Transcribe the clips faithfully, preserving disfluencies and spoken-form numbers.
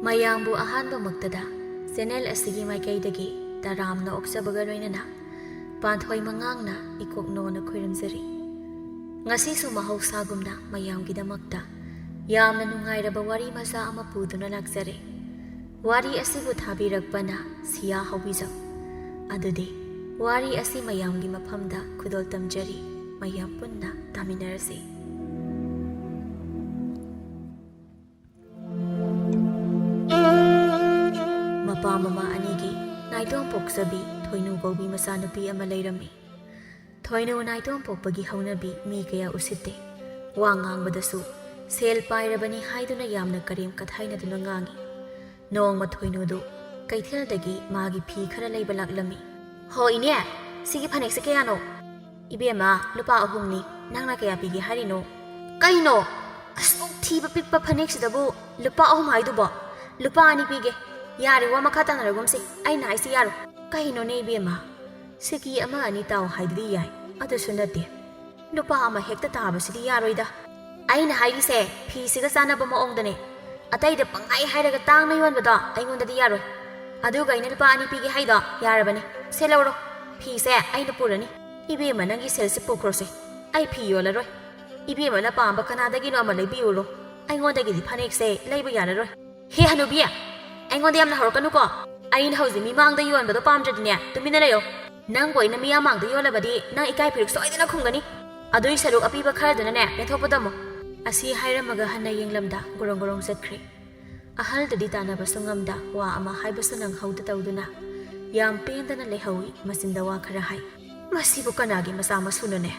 ꯃꯌꯥꯝꯕꯨ ꯑꯍꯥꯟꯕꯃꯛꯇꯗ ꯆꯦꯅꯦꯜ ꯑꯁꯤꯒꯤ ꯃꯥꯏꯀꯩꯗꯒꯤ ꯇꯔꯥꯝꯅ ꯑꯣꯛꯆꯕꯒ ꯂꯣꯏꯅꯅ ꯄꯥꯟꯊꯣꯏ ꯃꯉꯥꯡꯅ ꯏꯀꯣꯛꯅꯣꯅ ꯈꯣꯏꯔꯝꯖꯔꯤ꯫ ꯉꯁꯤꯁꯨ ꯃꯍꯧꯁꯥꯒꯨꯝꯅ ꯃꯌꯥꯝꯒꯤꯗꯃꯛꯇ ꯌꯥꯝꯅ ꯅꯨꯡꯉꯥꯏꯔꯕ ꯋꯥꯔꯤ ꯃꯆꯥ ꯑꯃ ꯄꯨꯗꯨꯅ ꯂꯥꯛꯆꯔꯦ꯫ ꯋꯥꯔꯤ ꯑꯁꯤꯕꯨ ꯊꯥꯕꯤꯔꯛꯄꯅ ꯁꯤꯌꯥ ꯍꯧꯕꯤꯖꯝ꯫ ꯑꯗꯨꯗꯤ ꯋꯥꯔꯤ ꯑꯁꯤ ꯃꯌꯥꯝꯒꯤ ꯃꯐꯝꯗ ꯈꯨꯗꯣꯜ ꯇꯝꯖꯔꯤ꯫ ꯃꯌꯥꯝ ꯄꯨꯟꯅ ꯇꯥꯃꯤꯟꯅꯔꯁꯤ꯫ ꯃꯄꯥ ꯃꯃꯥ ꯑꯅꯤꯒꯤ ꯅꯥꯏꯇꯣꯝ ꯄꯣꯛꯆꯕꯤ ꯊꯣꯏꯅꯨ ꯀꯧꯕꯤ ꯃꯆꯥꯅꯨꯄꯤ ꯑꯃ ꯂꯩꯔꯝꯃꯤ꯫ ꯊꯣꯏꯅꯨ ꯅꯥꯏꯇꯣꯝ ꯄꯣꯛꯄꯒꯤ ꯍꯧꯅꯕꯤ ꯃꯤ ꯀꯌꯥ ꯎꯁꯤꯠꯇꯦ꯫ ꯋꯥ ꯉꯥꯡꯕꯗꯁꯨ ꯁꯦꯜ ꯄꯥꯏꯔꯕꯅꯤ ꯍꯥꯏꯗꯨꯅ ꯌꯥꯝꯅ ꯀꯔꯦꯝ ꯀꯊꯥꯏꯅꯗꯨꯅ ꯉꯥꯡꯉꯤ꯫ ꯅꯣꯡꯃ ꯊꯣꯏꯅꯨꯗꯨ ꯀꯩꯊꯦꯜꯗꯒꯤ ꯃꯥꯒꯤ ꯐꯤ ꯈꯔ ꯂꯩꯕ ꯂꯥꯛꯂꯝꯃꯤ꯫ "ꯍꯣ ꯏꯅꯦ, ꯁꯤꯒꯤ ꯐꯅꯦꯛꯁꯦ ꯀꯌꯥꯅꯣ?" "ꯏꯕꯦꯝꯃ, ꯂꯨꯄꯥ ꯑꯍꯨꯝꯅꯤ꯫ ꯅꯪꯅ ꯀꯌꯥ ꯄꯤꯒꯦ ꯍꯥꯏꯔꯤꯅꯣ?" "ꯀꯩꯅꯣ? ꯑꯁꯨꯛ ꯊꯤꯕ ꯄꯤꯛꯄ ꯐꯅꯦꯛꯁꯤꯗꯕꯨ ꯂꯨꯄꯥ ꯑꯍꯨꯝ ꯍꯥꯏꯗꯨꯕꯣ? ꯂꯨꯄꯥ ꯑꯅꯤ ꯄꯤꯒꯦ꯫ ꯌꯥꯔꯦ, ꯋꯥ ꯃꯈꯥ ꯇꯥꯅꯔꯒꯨꯝꯁꯤ꯫ ꯑꯩꯅ ꯍꯥꯏꯁꯤ ꯌꯥꯔꯣ?" "ꯀꯩꯅꯣꯅꯦ ꯏꯕꯦꯝꯃ? ꯁꯤꯀꯤ ꯑꯃ ꯑꯅꯤ ꯇꯥꯎ ꯍꯥꯏꯗꯨꯗꯤ ꯌꯥꯏ, ꯑꯗꯨꯁꯨ ꯅꯠꯇꯦ꯫ ꯂꯨꯄꯥ ꯑꯃ ꯍꯦꯛꯇ ꯇꯥꯕꯁꯤꯗꯤ ꯌꯥꯔꯣꯏꯗ꯫ ꯑꯩꯅ ꯍꯥꯏꯔꯤꯁꯦ ꯐꯤꯁꯤꯒ ꯆꯥꯟꯅꯕ ꯃꯑꯣꯡꯗꯅꯦ꯫ ꯑꯇꯩꯗ ꯄꯪꯍꯥꯏ ꯍꯥꯏꯔꯒ ꯇꯥꯡꯅ ꯌꯣꯟꯕꯗꯣ ꯑꯩꯉꯣꯟꯗꯗꯤ ꯌꯥꯔꯣꯏ꯫ ꯑꯗꯨꯒ ꯑꯩꯅ ꯂꯨꯄꯥ ꯑꯅꯤ ꯄꯤꯒꯦ ꯍꯥꯏꯗꯣ ꯌꯥꯔꯕꯅꯦ꯫ ꯁꯦ ꯂꯧꯔꯣ꯫ ꯐꯤꯁꯦ ꯑꯩꯅ ꯄꯨꯔꯅꯤ꯫ ꯏꯕꯦꯝꯃ, ꯅꯪꯒꯤ ꯁꯦꯜꯁꯦ ꯄꯨꯈ꯭ꯔꯣꯁꯦ꯫ ꯑꯩ ꯐꯤ ꯌꯣꯜꯂꯔꯣꯏ꯫ ꯏꯕꯦꯝꯃꯅ ꯄꯥꯝꯕ ꯀꯅꯥꯗꯒꯤꯅꯣ ꯑꯃ ꯂꯩꯕꯤꯌꯨꯔꯣ꯫ ꯑꯩꯉꯣꯟꯗꯒꯤꯗꯤ ꯐꯅꯦꯛꯁꯦ ꯂꯩꯕ ꯌꯥꯔꯔꯣꯏ꯫ ꯍꯦ ꯍꯅꯨꯕꯤ, ꯑꯩꯉꯣꯟꯗ ꯌꯥꯝꯅ ꯍꯧꯔꯛꯀꯅꯨꯀꯣ꯫ ꯑꯩꯅ ꯍꯧꯖꯤꯛ ꯃꯤꯃꯥꯡꯗ ꯌꯣꯟꯕꯗꯣ ꯄꯥꯝꯗ꯭ꯔꯗꯤꯅꯦ, ꯇꯨꯃꯤꯟꯅ ꯂꯩꯌꯣ꯫ ꯅꯪꯕꯨ ꯑꯩꯅ ꯃꯤꯌꯥꯝ ꯃꯥꯡꯗ ꯌꯣꯜꯂꯕꯗꯤ ꯅꯪ ꯏꯀꯥꯏ ꯐꯤꯔꯨꯛ ꯁꯣꯏꯗꯅ ꯈꯨꯝꯒꯅꯤ꯫ ꯑꯗꯨꯏ ꯁꯔꯨꯛ ꯑꯄꯤꯕ ꯈꯔꯗꯨꯅꯅꯦ ꯄꯦꯟꯊꯣꯛꯄ ꯇꯝꯃꯨ꯫ ꯑꯁꯤ ꯍꯥꯏꯔꯝꯃꯒ ꯍꯟꯅ ꯌꯦꯡꯂꯝꯗ ꯒꯣꯔꯣꯡ ꯒꯣꯔꯣꯡ ꯆꯠꯈ꯭ꯔꯦ꯫ ꯑꯍꯜꯗꯨꯗꯤ ꯇꯥꯟꯅꯕꯁꯨ ꯉꯝꯗ, ꯋꯥ ꯑꯃ ꯍꯥꯏꯕꯁꯨ ꯅꯪꯍꯧꯗ ꯇꯧꯗꯨꯅ ꯌꯥꯝ ꯄꯦꯟꯗꯅ ꯂꯩꯍꯧꯏ ꯃꯆꯤꯟꯗ ꯋꯥ ꯈꯔ ꯍꯥꯏ꯫ "ꯃꯁꯤꯕꯨ ꯀꯅꯥꯒꯤ ꯃꯆꯥ ꯃꯁꯨꯅꯣꯅꯦ?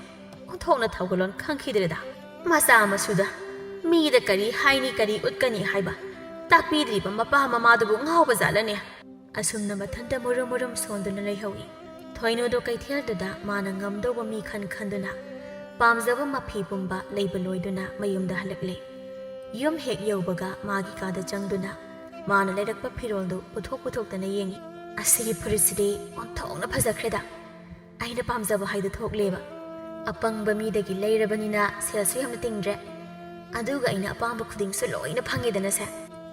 ꯑꯣꯟꯊꯣꯛꯅ ꯊꯧꯒꯜꯂꯣꯟ ꯈꯪꯈꯤꯗ꯭ꯔꯦꯗ꯫ ꯃꯆꯥ ꯃꯁꯨꯗ ꯃꯤꯗ ꯀꯔꯤ ꯍꯥꯏꯅꯤ, ꯀꯔꯤ ꯎꯠꯀꯅꯤ ꯍꯥꯏꯕ ꯇꯥꯛꯄꯤꯗ꯭ꯔꯤꯕ ꯃꯄꯥ ꯃꯃꯥꯗꯨꯕꯨ ꯉꯥꯎꯕ ꯖꯥꯠꯂꯅꯦ?" ꯑꯁꯨꯝꯅ ꯃꯊꯟꯇ ꯃꯨꯔꯨꯝ ꯃꯨꯔꯨꯝ ꯁꯣꯟꯗꯨꯅ ꯂꯩꯍꯧꯏ꯫ ꯊꯣꯏꯅꯨꯗꯣ ꯀꯩꯊꯦꯜꯗꯨꯗ ꯃꯥꯅ ꯉꯝꯗꯧꯕ ꯃꯤ ꯈꯟ ꯈꯟꯗꯨꯅ ꯄꯥꯝꯖꯕ ꯃꯐꯤ ꯄꯨꯝꯕ ꯂꯩꯕ ꯂꯣꯏꯗꯨꯅ ꯃꯌꯨꯝꯗ ꯍꯜꯂꯛꯂꯦ꯫ ꯌꯨꯝ ꯍꯦꯛ ꯌꯧꯕꯒ ꯃꯥꯒꯤ ꯀꯥꯗ ꯆꯪꯗꯨꯅ ꯃꯥꯅ ꯂꯩꯔꯛꯄ ꯐꯤꯔꯣꯜꯗꯨ ꯄꯨꯊꯣꯛ ꯄꯨꯊꯣꯛꯇꯅ ꯌꯦꯡꯏ꯫ "ꯑꯁꯤꯒꯤ ꯐꯨꯔꯤꯠꯁꯤꯗꯤ ꯑꯣꯟꯊꯣꯛꯅ ꯐꯖꯈ꯭ꯔꯦꯗ꯫ ꯑꯩꯅ ꯄꯥꯝꯖꯕ ꯍꯥꯏꯗꯨ ꯊꯣꯛꯂꯦꯕ꯫ ꯑꯄꯪꯕ ꯃꯤꯗꯒꯤ ꯂꯩꯔꯕꯅꯤꯅ ꯁꯦꯜꯁꯨ ꯌꯥꯝꯅ ꯇꯤꯡꯗ꯭ꯔꯦ꯫ ꯑꯗꯨꯒ ꯑꯩꯅ ꯑꯄꯥꯝꯕ ꯈꯨꯗꯤꯡꯁꯨ ꯂꯣꯏꯅ ꯐꯪꯉꯦꯗꯅꯁꯦ꯫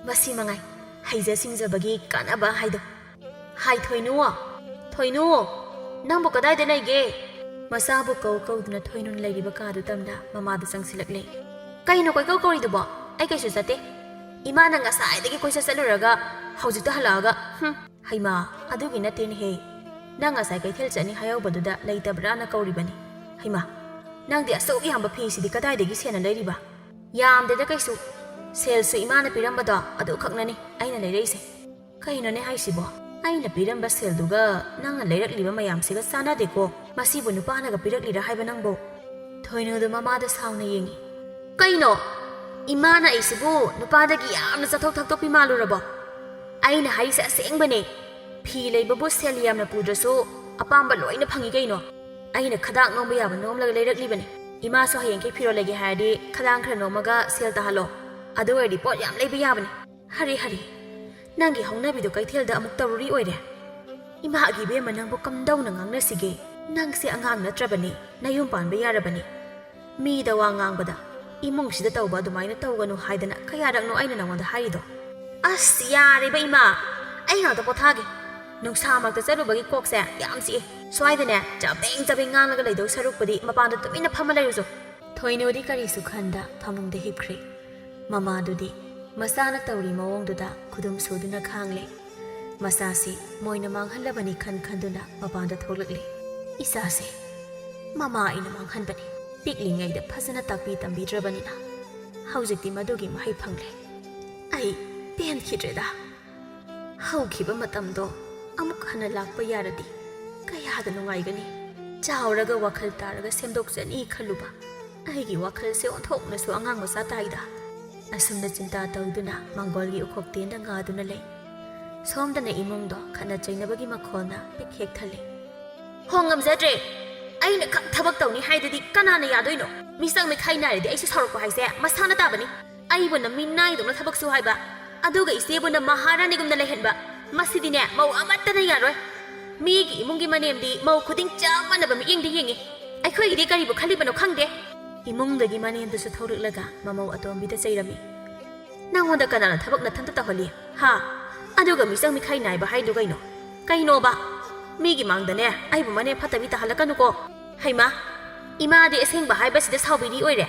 ꯃꯁꯤ ꯃꯉꯥꯏ꯫ ꯍꯩꯖ ꯁꯤꯡꯖꯕꯒꯤ ꯀꯥꯟꯅꯕ ꯍꯥꯏꯗꯣ꯫ "ꯍꯥꯏ ꯊꯣꯏꯅꯨ, ꯊꯣꯏꯅꯨ, ꯅꯪꯕꯨ ꯀꯗꯥꯏꯗ ꯂꯩꯒꯦ?" ꯃꯆꯥꯕꯨ ꯀꯧ ꯀꯧꯗꯨꯅ ꯊꯣꯏꯅꯨꯅ ꯂꯩꯔꯤꯕ ꯀꯥꯗꯨ ꯇꯝꯅ ꯃꯃꯥꯗ ꯆꯪꯁꯤꯜꯂꯛꯂꯦ꯫ "ꯀꯩꯅꯣ ꯀꯣꯏꯀꯧ ꯀꯧꯔꯤꯗꯨꯕꯣ? ꯑꯩ ꯀꯩꯁꯨ ꯆꯠꯇꯦ꯫ ꯏꯃꯥꯅ ꯉꯁꯥꯏꯗꯒꯤ ꯀꯣꯏꯆꯠ ꯆꯠꯂꯨꯔꯒ ꯍꯧꯖꯤꯛꯇ ꯍꯜꯂꯛꯑꯒ, ꯍꯨꯝ, ꯍꯩꯃꯥ, ꯑꯗꯨꯒꯤ ꯅꯠꯇꯦꯅꯦꯍꯦ꯫ ꯅꯪ ꯉꯁꯥꯏ ꯀꯩꯊꯦꯜ ꯆꯠꯅꯤ ꯍꯥꯏꯍꯧꯕꯗꯨꯗ ꯂꯩꯇꯕ꯭ꯔꯥꯅ ꯀꯧꯔꯤꯕꯅꯤ꯫ ꯍꯩꯃꯥ, ꯅꯪꯗꯤ ꯑꯁꯨꯛ ꯌꯥꯝꯕ ꯐꯤꯁꯤꯗꯤ ꯀꯗꯥꯏꯗꯒꯤ ꯁꯦꯟꯅ ꯂꯩꯔꯤꯕ?" "ꯌꯥꯝꯗꯦꯗ ꯀꯩꯁꯨ꯫ ꯁꯦꯜꯁꯨ ꯏꯃꯥꯅ ꯄꯤꯔꯝꯕꯗꯣ ꯑꯗꯨꯈꯛꯅꯅꯤ ꯑꯩꯅ ꯂꯩꯔꯛꯏꯁꯦ꯫" "ꯀꯩꯅꯣꯅꯦ ꯍꯥꯏꯁꯤꯕꯣ? ꯑꯩꯅ ꯄꯤꯔꯝꯕ ꯁꯦꯜꯗꯨꯒ ꯅꯪꯅ ꯂꯩꯔꯛꯂꯤꯕ ꯃꯌꯥꯝꯁꯤꯒ ꯆꯥꯟꯅꯗꯦꯀꯣ꯫ ꯃꯁꯤꯕꯨ ꯅꯨꯄꯥꯅꯒ ꯄꯤꯔꯛꯂꯤꯔꯥ ꯍꯥꯏꯕ ꯅꯪꯕꯣ?" ꯊꯣꯏꯅꯨꯗꯨ ꯃꯃꯥꯗ ꯁꯥꯎꯅ ꯌꯦꯡꯉꯤ꯫ "ꯀꯩꯅꯣ? ꯏꯃꯥꯅ ꯑꯩꯁꯤꯕꯨ ꯅꯨꯄꯥꯗꯒꯤ ꯌꯥꯝꯅ ꯆꯠꯊꯣꯛ ꯊꯛꯇꯣꯛꯄꯤ ꯃꯥꯜꯂꯨꯔꯕꯣ? ꯑꯩꯅ ꯍꯥꯏꯔꯤꯁꯦ ꯑꯁꯦꯡꯕꯅꯦ꯫ ꯐꯤ ꯂꯩꯕꯕꯨ ꯁꯦꯜ ꯌꯥꯝꯅ ꯄꯨꯗ꯭ꯔꯁꯨ ꯑꯄꯥꯝꯕ ꯂꯣꯏꯅ ꯐꯪꯉꯤ ꯀꯩꯅꯣ꯫ ꯑꯩꯅ ꯈꯗꯥꯡ ꯅꯣꯝꯕ ꯌꯥꯕ ꯅꯣꯝꯂꯒ ꯂꯩꯔꯛꯂꯤꯕꯅꯤ꯫ ꯏꯃꯥꯁꯨ ꯍꯌꯦꯡꯈꯩ ꯐꯤꯔꯣꯜ ꯂꯩꯒꯦ ꯍꯥꯏꯔꯗꯤ ꯈꯗꯥꯡ ꯈꯔ ꯅꯣꯝꯃꯒ ꯁꯦꯜ ꯇꯥꯍꯜꯂꯣ꯫ ꯑꯗꯨ ꯑꯣꯏꯔꯗꯤ ꯄꯣꯠ ꯌꯥꯝ ꯂꯩꯕ ꯌꯥꯕꯅꯤ꯫ ꯍꯔꯦ ꯍꯔꯦ, ꯅꯪꯒꯤ ꯍꯧꯅꯕꯤꯗꯣ ꯀꯩꯊꯦꯜꯗ ꯑꯃꯨꯛ ꯇꯧꯔꯨꯔꯤ ꯑꯣꯏꯔꯦ꯫ ꯏꯃꯥꯒꯤ ꯏꯕꯦꯝꯃ, ꯅꯪꯕꯨ ꯀꯝꯗꯧꯅ ꯉꯥꯡꯅꯁꯤꯒꯦ? ꯅꯪꯁꯦ ꯑꯉꯥꯡ ꯅꯠꯇ꯭ꯔꯕꯅꯤ, ꯅꯌꯨꯝ ꯄꯥꯟꯕ ꯌꯥꯔꯕꯅꯤ꯫ ꯃꯤꯗ ꯋꯥ ꯉꯥꯡꯕꯗ ꯏꯃꯨꯡꯁꯤꯗ ꯇꯧꯕ ꯑꯗꯨꯃꯥꯏꯅ ꯇꯧꯒꯅꯨ ꯍꯥꯏꯗꯅ ꯀꯌꯥꯔꯛꯅꯣ ꯑꯩꯅ ꯅꯉꯣꯟꯗ ꯍꯥꯏꯔꯤꯗꯣ?" "ꯑꯁ, ꯌꯥꯔꯦꯕ ꯏꯃꯥ, ꯑꯩ ꯉꯥꯛꯇ ꯄꯣꯊꯥꯒꯦ꯫ ꯅꯨꯡꯁꯥꯃꯛꯇ ꯆꯠꯂꯨꯕꯒꯤ ꯀꯣꯛꯁꯦ ꯌꯥꯝ ꯆꯤꯛꯑꯦ꯫ ꯁ꯭ꯋꯥꯏꯗꯅꯦ ꯆꯕꯦꯡ ꯆꯕꯦꯡ ꯉꯥꯡꯂꯒ ꯂꯩꯗꯧ ꯁꯔꯨꯛꯄꯨꯗꯤ ꯃꯄꯥꯟꯗ ꯇꯨꯃꯤꯟꯅ ꯐꯝꯃ ꯂꯩꯔꯨꯆꯣ꯫" ꯊꯣꯏꯅꯨꯗꯤ ꯀꯔꯤꯁꯨ ꯈꯟꯗ ꯐꯃꯨꯡꯗ ꯍꯤꯞꯈ꯭ꯔꯦ꯫ ꯃꯃꯥꯗꯨꯗꯤ ꯃꯆꯥꯅ ꯇꯧꯔꯤ ꯃꯑꯣꯡꯗꯨꯗ ꯈꯨꯗꯨꯝ ꯁꯨꯗꯨꯅ ꯈꯥꯡꯂꯦ꯫ ꯃꯆꯥꯁꯤ ꯃꯣꯏꯅ ꯃꯥꯡꯍꯜꯂꯕꯅꯤ ꯈꯟ ꯈꯟꯗꯨꯅ ꯃꯄꯥꯟꯗ ꯊꯣꯛꯂꯛꯂꯦ꯫ "ꯏꯆꯥꯁꯦ ꯃꯃꯥ ꯑꯩꯅ ꯃꯥꯡꯍꯟꯕꯅꯤ꯫ ꯄꯤꯛꯂꯤꯉꯩꯗ ꯐꯖꯅ ꯇꯥꯛꯄꯤ ꯇꯝꯕꯤꯗ꯭ꯔꯕꯅꯤꯅ ꯍꯧꯖꯤꯛꯇꯤ ꯃꯗꯨꯒꯤ ꯃꯍꯩ ꯐꯪꯂꯦ꯫ ꯑꯩ ꯄꯦꯟꯈꯤꯗ꯭ꯔꯦꯗ꯫ ꯍꯧꯈꯤꯕ ꯃꯇꯝꯗꯣ ꯑꯃꯨꯛ ꯍꯟꯅ ꯂꯥꯛꯄ ꯌꯥꯔꯗꯤ ꯀꯌꯥꯗ ꯅꯨꯡꯉꯥꯏꯒꯅꯤ꯫ ꯆꯥꯎꯔꯒ ꯋꯥꯈꯜ ꯇꯥꯔꯒ ꯁꯦꯝꯗꯣꯛꯆꯅꯤ ꯈꯜꯂꯨꯕ ꯑꯩꯒꯤ ꯋꯥꯈꯜꯁꯦ ꯑꯣꯟꯊꯣꯛꯅꯁꯨ ꯑꯉꯥꯡ ꯃꯆꯥ ꯇꯥꯏꯗ꯫" ꯑꯁꯨꯝꯅ ꯆꯤꯟꯇꯥ ꯇꯧꯗꯨꯅ ꯃꯥꯡꯒꯣꯜꯒꯤ ꯎꯈꯣꯛꯇꯦꯟꯗ ꯉꯥꯗꯨꯅ ꯂꯩ꯫ ꯁꯣꯝꯗꯅ ꯏꯃꯨꯡꯗꯣ ꯈꯠꯅ ꯆꯩꯅꯕꯒꯤ ꯃꯈꯣꯜꯅ ꯄꯤꯛ ꯍꯦꯛ ꯊꯜꯂꯦ꯫ "ꯍꯣ, ꯉꯝꯖꯗ꯭ꯔꯦ꯫ ꯑꯩꯅ ꯈꯛ ꯊꯕꯛ ꯇꯧꯅꯤ ꯍꯥꯏꯗꯨꯗꯤ ꯀꯅꯥꯅ ꯌꯥꯗꯣꯏꯅꯣ? ꯃꯤꯆꯪ ꯃꯤꯈꯥꯏ ꯅꯥꯏꯔꯗꯤ ꯑꯩꯁꯨ ꯁꯥꯎꯔꯛꯄ ꯍꯥꯏꯁꯦ ꯃꯁꯥꯅ ꯇꯥꯕꯅꯤ꯫ ꯑꯩꯕꯨꯅ ꯃꯤꯅꯥꯏꯗꯧꯅ ꯊꯕꯛ ꯁꯨ ꯍꯥꯏꯕ, ꯑꯗꯨꯒ ꯏꯆꯦꯕꯨꯅ ꯃꯍꯥꯔꯥꯅꯤꯒꯨꯝꯅ ꯂꯩꯍꯟꯕ꯫ ꯃꯁꯤꯗꯤꯅꯦ, ꯃꯧ ꯑꯃꯠꯇꯅ ꯌꯥꯔꯣꯏ꯫ ꯃꯤꯒꯤ ꯏꯃꯨꯡꯒꯤ ꯃꯅꯦꯝꯗꯤ ꯃꯧ ꯈꯨꯗꯤꯡ ꯆꯞ ꯃꯥꯟꯅꯕ ꯃꯤꯠꯌꯦꯡꯗ ꯌꯦꯡꯉꯤ꯫ ꯑꯩꯈꯣꯏꯒꯤꯗꯤ ꯀꯔꯤꯕꯨ ꯈꯜꯂꯤꯕꯅꯣ ꯈꯪꯗꯦ꯫" ꯏꯃꯨꯡꯗꯒꯤ ꯃꯅꯦꯝꯗꯨꯁꯨ ꯊꯣꯛꯂꯛꯂꯒ ꯃꯃꯧ ꯑꯇꯣꯝꯕꯤꯗ ꯆꯩꯔꯝꯃꯤ꯫ ꯅꯪꯉꯣꯟꯗ ꯀꯅꯥꯅ ꯊꯕꯛ ꯅꯊꯟꯇ ꯇꯧꯍꯜꯂꯤ? ꯍꯥ? ꯑꯗꯨꯒ ꯃꯤꯆꯪ ꯃꯤꯈꯥꯏ ꯅꯥꯏꯕ ꯍꯥꯏꯗꯨ ꯀꯩꯅꯣ? ꯀꯩꯅꯣꯕ? ꯃꯤꯒꯤ ꯃꯥꯡꯗꯅꯦ ꯑꯩꯕꯨ ꯃꯅꯦꯝ ꯐꯠꯇꯕꯤ ꯇꯥꯍꯜꯂꯛꯀꯅꯨꯀꯣ꯫ ꯍꯩꯃꯥ, ꯏꯃꯥꯗꯤ ꯑꯁꯦꯡꯕ ꯍꯥꯏꯕꯁꯤꯗ ꯁꯥꯎꯕꯤꯔꯤ ꯑꯣꯏꯔꯦ꯫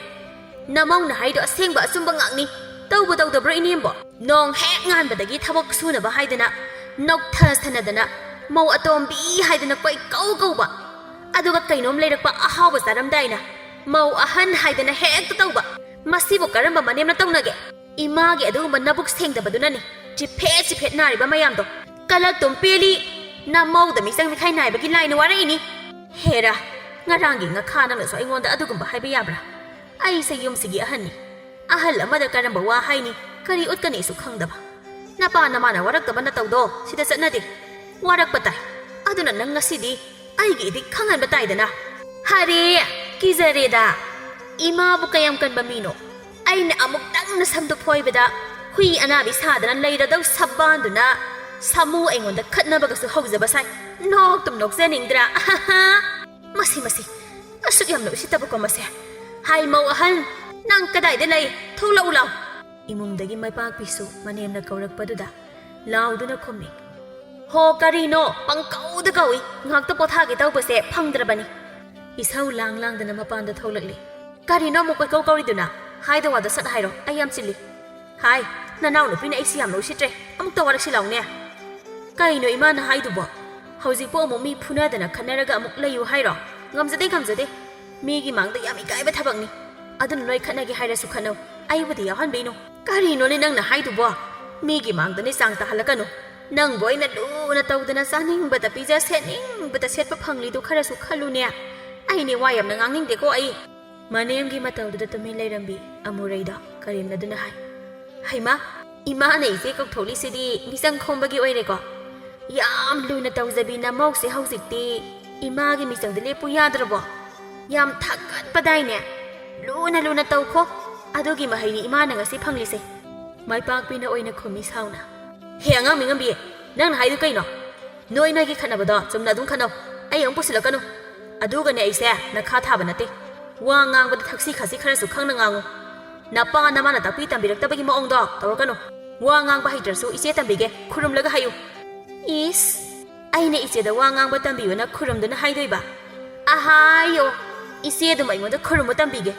ꯅꯃꯧꯅ ꯍꯥꯏꯗꯣ ꯑꯁꯦꯡꯕ ꯑꯆꯨꯝꯕ ꯉꯥꯛꯅꯤ꯫ ꯇꯧꯕꯨ ꯇꯧꯗꯕ꯭ꯔꯣ ꯏꯅꯦꯝꯕꯣ? ꯅꯣꯡ ꯍꯦꯛ ꯉꯥꯟꯕꯗꯒꯤ ꯊꯕꯛ ꯁꯨꯅꯕ ꯍꯥꯏꯗꯅ ꯅꯣꯛꯊ ꯁꯟꯅꯗꯅ ꯃꯧ ꯑꯇꯣꯝꯕꯤ ꯍꯥꯏꯗꯅ ꯀꯣꯏ ꯀꯧ ꯀꯧꯕ꯫ ꯑꯗꯨꯒ ꯀꯩꯅꯣꯝ ꯂꯩꯔꯛꯄ ꯑꯍꯥꯎꯕ ꯆꯥꯔꯝꯗꯥꯏꯅ ꯃꯧ ꯑꯍꯟ ꯍꯥꯏꯗꯅ ꯍꯦꯛꯇ ꯇꯧꯕ꯫ ꯃꯁꯤꯕꯨ ꯀꯔꯝꯕ ꯃꯅꯦꯝꯅ ꯇꯧꯅꯒꯦ? ꯏꯃꯥꯒꯤ ꯑꯗꯨꯒꯨꯝꯕ ꯅꯕꯨꯛ ꯁꯦꯡꯗꯕꯗꯨꯅꯅꯤ ꯆꯤꯐꯦꯠ ꯆꯤꯐꯦꯠ ꯅꯥꯔꯤꯕ ꯃꯌꯥꯝꯗꯣ꯫ ꯀꯂꯛꯇꯨꯝ ꯄꯦꯜꯂꯤ, ꯅꯃꯧꯗ ꯃꯤꯆꯪ ꯃꯤꯈꯥꯏ ꯅꯥꯏꯕꯒꯤ ꯂꯥꯏꯅ ꯋꯥꯔꯛꯏꯅꯤ꯫ ꯍꯦꯔꯥ, ꯉꯔꯥꯡꯒꯤ ꯉꯈꯥ ꯅꯪꯅꯁꯨ ꯑꯩꯉꯣꯟꯗ ꯑꯗꯨꯒꯨꯝꯕ ꯍꯥꯏꯕ ꯌꯥꯕ꯭ꯔꯥ? ꯑꯩꯁꯦ ꯌꯨꯝꯁꯤꯒꯤ ꯑꯍꯟꯅꯤ꯫ ꯑꯍꯜ ꯑꯃꯗ ꯀꯔꯝꯕ ꯋꯥ ꯍꯥꯏꯅꯤ, ꯀꯔꯤ ꯎꯠꯀꯅꯤꯁꯨ ꯈꯪꯗꯕ꯫ ꯅꯄꯥ ꯅꯃꯥꯅ ꯋꯥꯔꯛꯇꯕ ꯅꯇꯧꯗꯣ ꯁꯤꯗ ꯆꯠꯅꯗꯦ꯫ ꯋꯥꯔꯛꯄ ꯇꯥꯏ꯫ ꯑꯗꯨꯅ ꯅꯪ ꯉꯁꯤꯗꯤ ꯑꯩꯒꯤ ꯏꯗꯤꯛ ꯈꯪꯍꯟꯕ ꯇꯥꯏꯗꯅ꯫ ꯍꯔꯦ, ꯀꯤꯖꯔꯦꯗ꯫ ꯏꯃꯥꯕꯨ ꯀꯌꯥꯝ ꯀꯟꯕ ꯃꯤꯅꯣ? ꯑꯩꯅ ꯑꯃꯨꯛꯇꯪ ꯅꯁꯝꯗꯨ ꯐꯣꯏꯕꯗ ꯍꯨꯏ ꯑꯅꯥꯕꯤ ꯁꯥꯗꯅ ꯂꯩꯔꯗꯧ ꯁꯕꯥꯟꯗꯨꯅ ꯁꯥꯃꯨ ꯑꯩꯉꯣꯟꯗ ꯈꯠꯅꯕꯒꯁꯨ ꯍꯧꯖꯕ ꯁꯥꯏ꯫ ꯅꯣꯛꯇꯨꯝ ꯅꯣꯛꯆꯅꯤꯡꯗ꯭ꯔꯥ? ꯑꯍꯥꯍꯥ꯫ ꯃꯁꯤ, ꯃꯁꯤ, ꯑꯁꯨꯛ ꯌꯥꯝꯅ ꯎꯁꯤꯠꯇꯕꯀꯣ ꯃꯁꯦ꯫ ꯍꯥꯏ ꯃꯧ ꯑꯍꯜ, ꯅꯪ ꯀꯗꯥꯏꯗ ꯂꯩ? ꯊꯣꯛꯂꯛꯎ ꯂꯥꯎ꯫ ꯏꯃꯨꯡꯗꯒꯤ ꯃꯥꯏꯄꯥꯛꯄꯤꯁꯨ ꯃꯅꯦꯝꯅ ꯀꯧꯔꯛꯄꯗꯨꯗ ꯂꯥꯎꯗꯨꯅ ꯈꯨꯝꯃꯤ꯫ ꯍꯣ, ꯀꯔꯤꯅꯣ? ꯄꯪꯀꯧꯗ ꯀꯧꯏ꯫ ꯉꯥꯛꯇ ꯄꯣꯊꯥꯒꯦ ꯇꯧꯕꯁꯦ ꯐꯪꯗ꯭ꯔꯕꯅꯤ꯫ ꯏꯁꯧ ꯂꯥꯡ ꯂꯥꯡꯗꯅ ꯃꯄꯥꯟꯗ ꯊꯣꯛꯂꯛꯂꯤ꯫ ꯀꯔꯤꯅꯣ ꯑꯃꯨꯛ ꯀꯣꯏꯀꯧ ꯀꯧꯔꯤꯗꯨꯅ? ꯍꯥꯏꯗ ꯋꯥꯗꯣ ꯁꯠ ꯍꯥꯏꯔꯣ, ꯑꯩ ꯌꯥꯝ ꯆꯤꯜꯂꯤ꯫ ꯍꯥꯏ, ꯅꯅꯥꯎ ꯅꯨꯄꯤꯅ ꯑꯩꯁꯤ ꯌꯥꯝꯅ ꯎꯁꯤꯠꯇ꯭ꯔꯦ, ꯑꯃꯨꯛꯇ ꯋꯥꯔꯛꯁꯤ ꯂꯥꯎꯅꯦ꯫ ꯀꯩꯅꯣ ꯏꯃꯥꯅ ꯍꯥꯏꯗꯨꯕꯣ? ꯍꯧꯖꯤꯛꯄꯨ ꯑꯃꯨꯛ ꯃꯤ ꯐꯨꯅꯗꯅ ꯈꯠꯅꯔꯒ ꯑꯃꯨꯛ ꯂꯩꯌꯨ ꯍꯥꯏꯔꯣ? ꯉꯝꯖꯗꯦ, ꯉꯝꯖꯗꯦ꯫ ꯃꯤꯒꯤ ꯃꯥꯡꯗ ꯌꯥꯝ ꯏꯀꯥꯏꯕ ꯊꯕꯛꯅꯤ꯫ ꯑꯗꯨꯅ ꯅꯣꯏ ꯈꯠꯅꯒꯦ ꯍꯥꯏꯔꯁꯨ ꯈꯠꯅꯧ, ꯑꯩꯕꯨꯗꯤ ꯌꯥꯎꯍꯟꯕꯤꯅꯨ꯫ ꯀꯔꯤꯅꯣꯅꯦ ꯅꯪꯅ ꯍꯥꯏꯗꯨꯕꯣ? ꯃꯤꯒꯤ ꯃꯥꯡꯗꯅꯦ ꯆꯥꯡ ꯇꯥꯍꯜꯂꯛꯀꯅꯨ꯫ ꯅꯪꯕꯨ ꯑꯩꯅ ꯂꯨꯅ ꯇꯧꯗꯅ ꯆꯥꯅꯤꯡꯕꯗ ꯄꯤꯖ, ꯁꯦꯠꯅꯤꯡꯕꯗ ꯁꯦꯠꯄ ꯐꯪꯂꯤꯗꯨ ꯈꯔꯁꯨ ꯈꯜꯂꯨꯅꯦ꯫ ꯑꯩꯅꯦ ꯋꯥ ꯌꯥꯝꯅ ꯉꯥꯡꯅꯤꯡꯗꯦꯀꯣ ꯑꯩ꯫ ꯃꯅꯦꯝꯒꯤ ꯃꯇꯧꯗꯨꯗ ꯇꯨꯃꯤꯟ ꯂꯩꯔꯝꯕꯤ ꯑꯃꯨꯔꯩꯗꯣ ꯀꯔꯦꯝꯅꯗꯨꯅ ꯍꯥꯏ, "ꯍꯩꯃꯥ, ꯏꯃꯥꯅ ꯏꯆꯦ ꯀꯧꯊꯣꯛꯂꯤꯁꯤꯗꯤ ꯃꯤꯆꯪ ꯈꯣꯝꯕꯒꯤ ꯑꯣꯏꯔꯦꯀꯣ? ꯌꯥꯝ ꯂꯨꯅ ꯇꯧꯖꯕꯤ ꯅꯃꯧꯁꯦ ꯍꯧꯖꯤꯛꯇꯤ ꯏꯃꯥꯒꯤ ꯃꯤꯆꯪꯗ ꯂꯦꯞꯄꯨ ꯌꯥꯗ꯭ꯔꯕꯣ? ꯌꯥꯝ ꯊꯥꯒꯠꯄꯗꯥꯏꯅꯦ? ꯂꯨꯅ ꯂꯨꯅ ꯇꯧꯈꯣ꯫ ꯑꯗꯨꯒꯤ ꯃꯍꯩꯅꯤ ꯏꯃꯥꯅ ꯉꯁꯤ ꯐꯪꯂꯤꯁꯦ꯫" ꯃꯥꯏꯄꯥꯛꯄꯤꯅ ꯑꯣꯏꯅ ꯈꯨꯝꯃꯤ ꯁꯥꯎꯅ, "ꯍꯦ ꯑꯉꯥꯡ ꯃꯤꯉꯝꯕꯤ, ꯅꯪꯅ ꯍꯥꯏꯗꯨ ꯀꯩꯅꯣ? ꯅꯣꯏ ꯅꯣꯏꯒꯤ ꯈꯠꯅꯕꯗꯣ ꯆꯨꯝꯅ ꯑꯗꯨꯝ ꯈꯠꯅꯧ, ꯑꯩ ꯑꯃꯨꯛ ꯄꯨꯁꯤꯜꯂꯛꯀꯅꯨ꯫ ꯑꯗꯨꯒꯅꯦ ꯑꯩꯁꯦ ꯅꯈꯥ ꯊꯥꯕ ꯅꯠꯇꯦ꯫ ꯋꯥ ꯉꯥꯡꯕꯗ ꯊꯛꯁꯤ ꯈꯥꯁꯤ ꯈꯔꯁꯨ ꯈꯪꯅ ꯉꯥꯡꯉꯨ꯫ ꯅꯄꯥ ꯅꯃꯥꯅ ꯇꯥꯛꯄꯤ ꯇꯝꯕꯤꯔꯛꯇꯕꯒꯤ ꯃꯑꯣꯡꯗꯣ ꯇꯧꯔꯛꯀꯅꯨ꯫ ꯋꯥ ꯉꯥꯡꯕ ꯍꯩꯇ꯭ꯔꯁꯨ ꯏꯆꯦ ꯇꯝꯕꯤꯒꯦ, ꯈꯨꯔꯨꯝꯂꯒ ꯍꯥꯏꯌꯨ꯫ ꯏꯁ, ꯑꯩꯅ ꯏꯆꯦꯗ ꯋꯥ ꯉꯥꯡꯕ ꯇꯝꯕꯤꯌꯨꯅ ꯈꯨꯔꯨꯝꯗꯨꯅ ꯍꯥꯏꯗꯣꯏꯕ? ꯑꯍꯥꯌꯣ, ꯏꯆꯦ ꯑꯗꯨꯝ ꯑꯩꯉꯣꯟꯗ ꯈꯨꯔꯨꯝꯕ ꯇꯝꯕꯤꯒꯦ꯫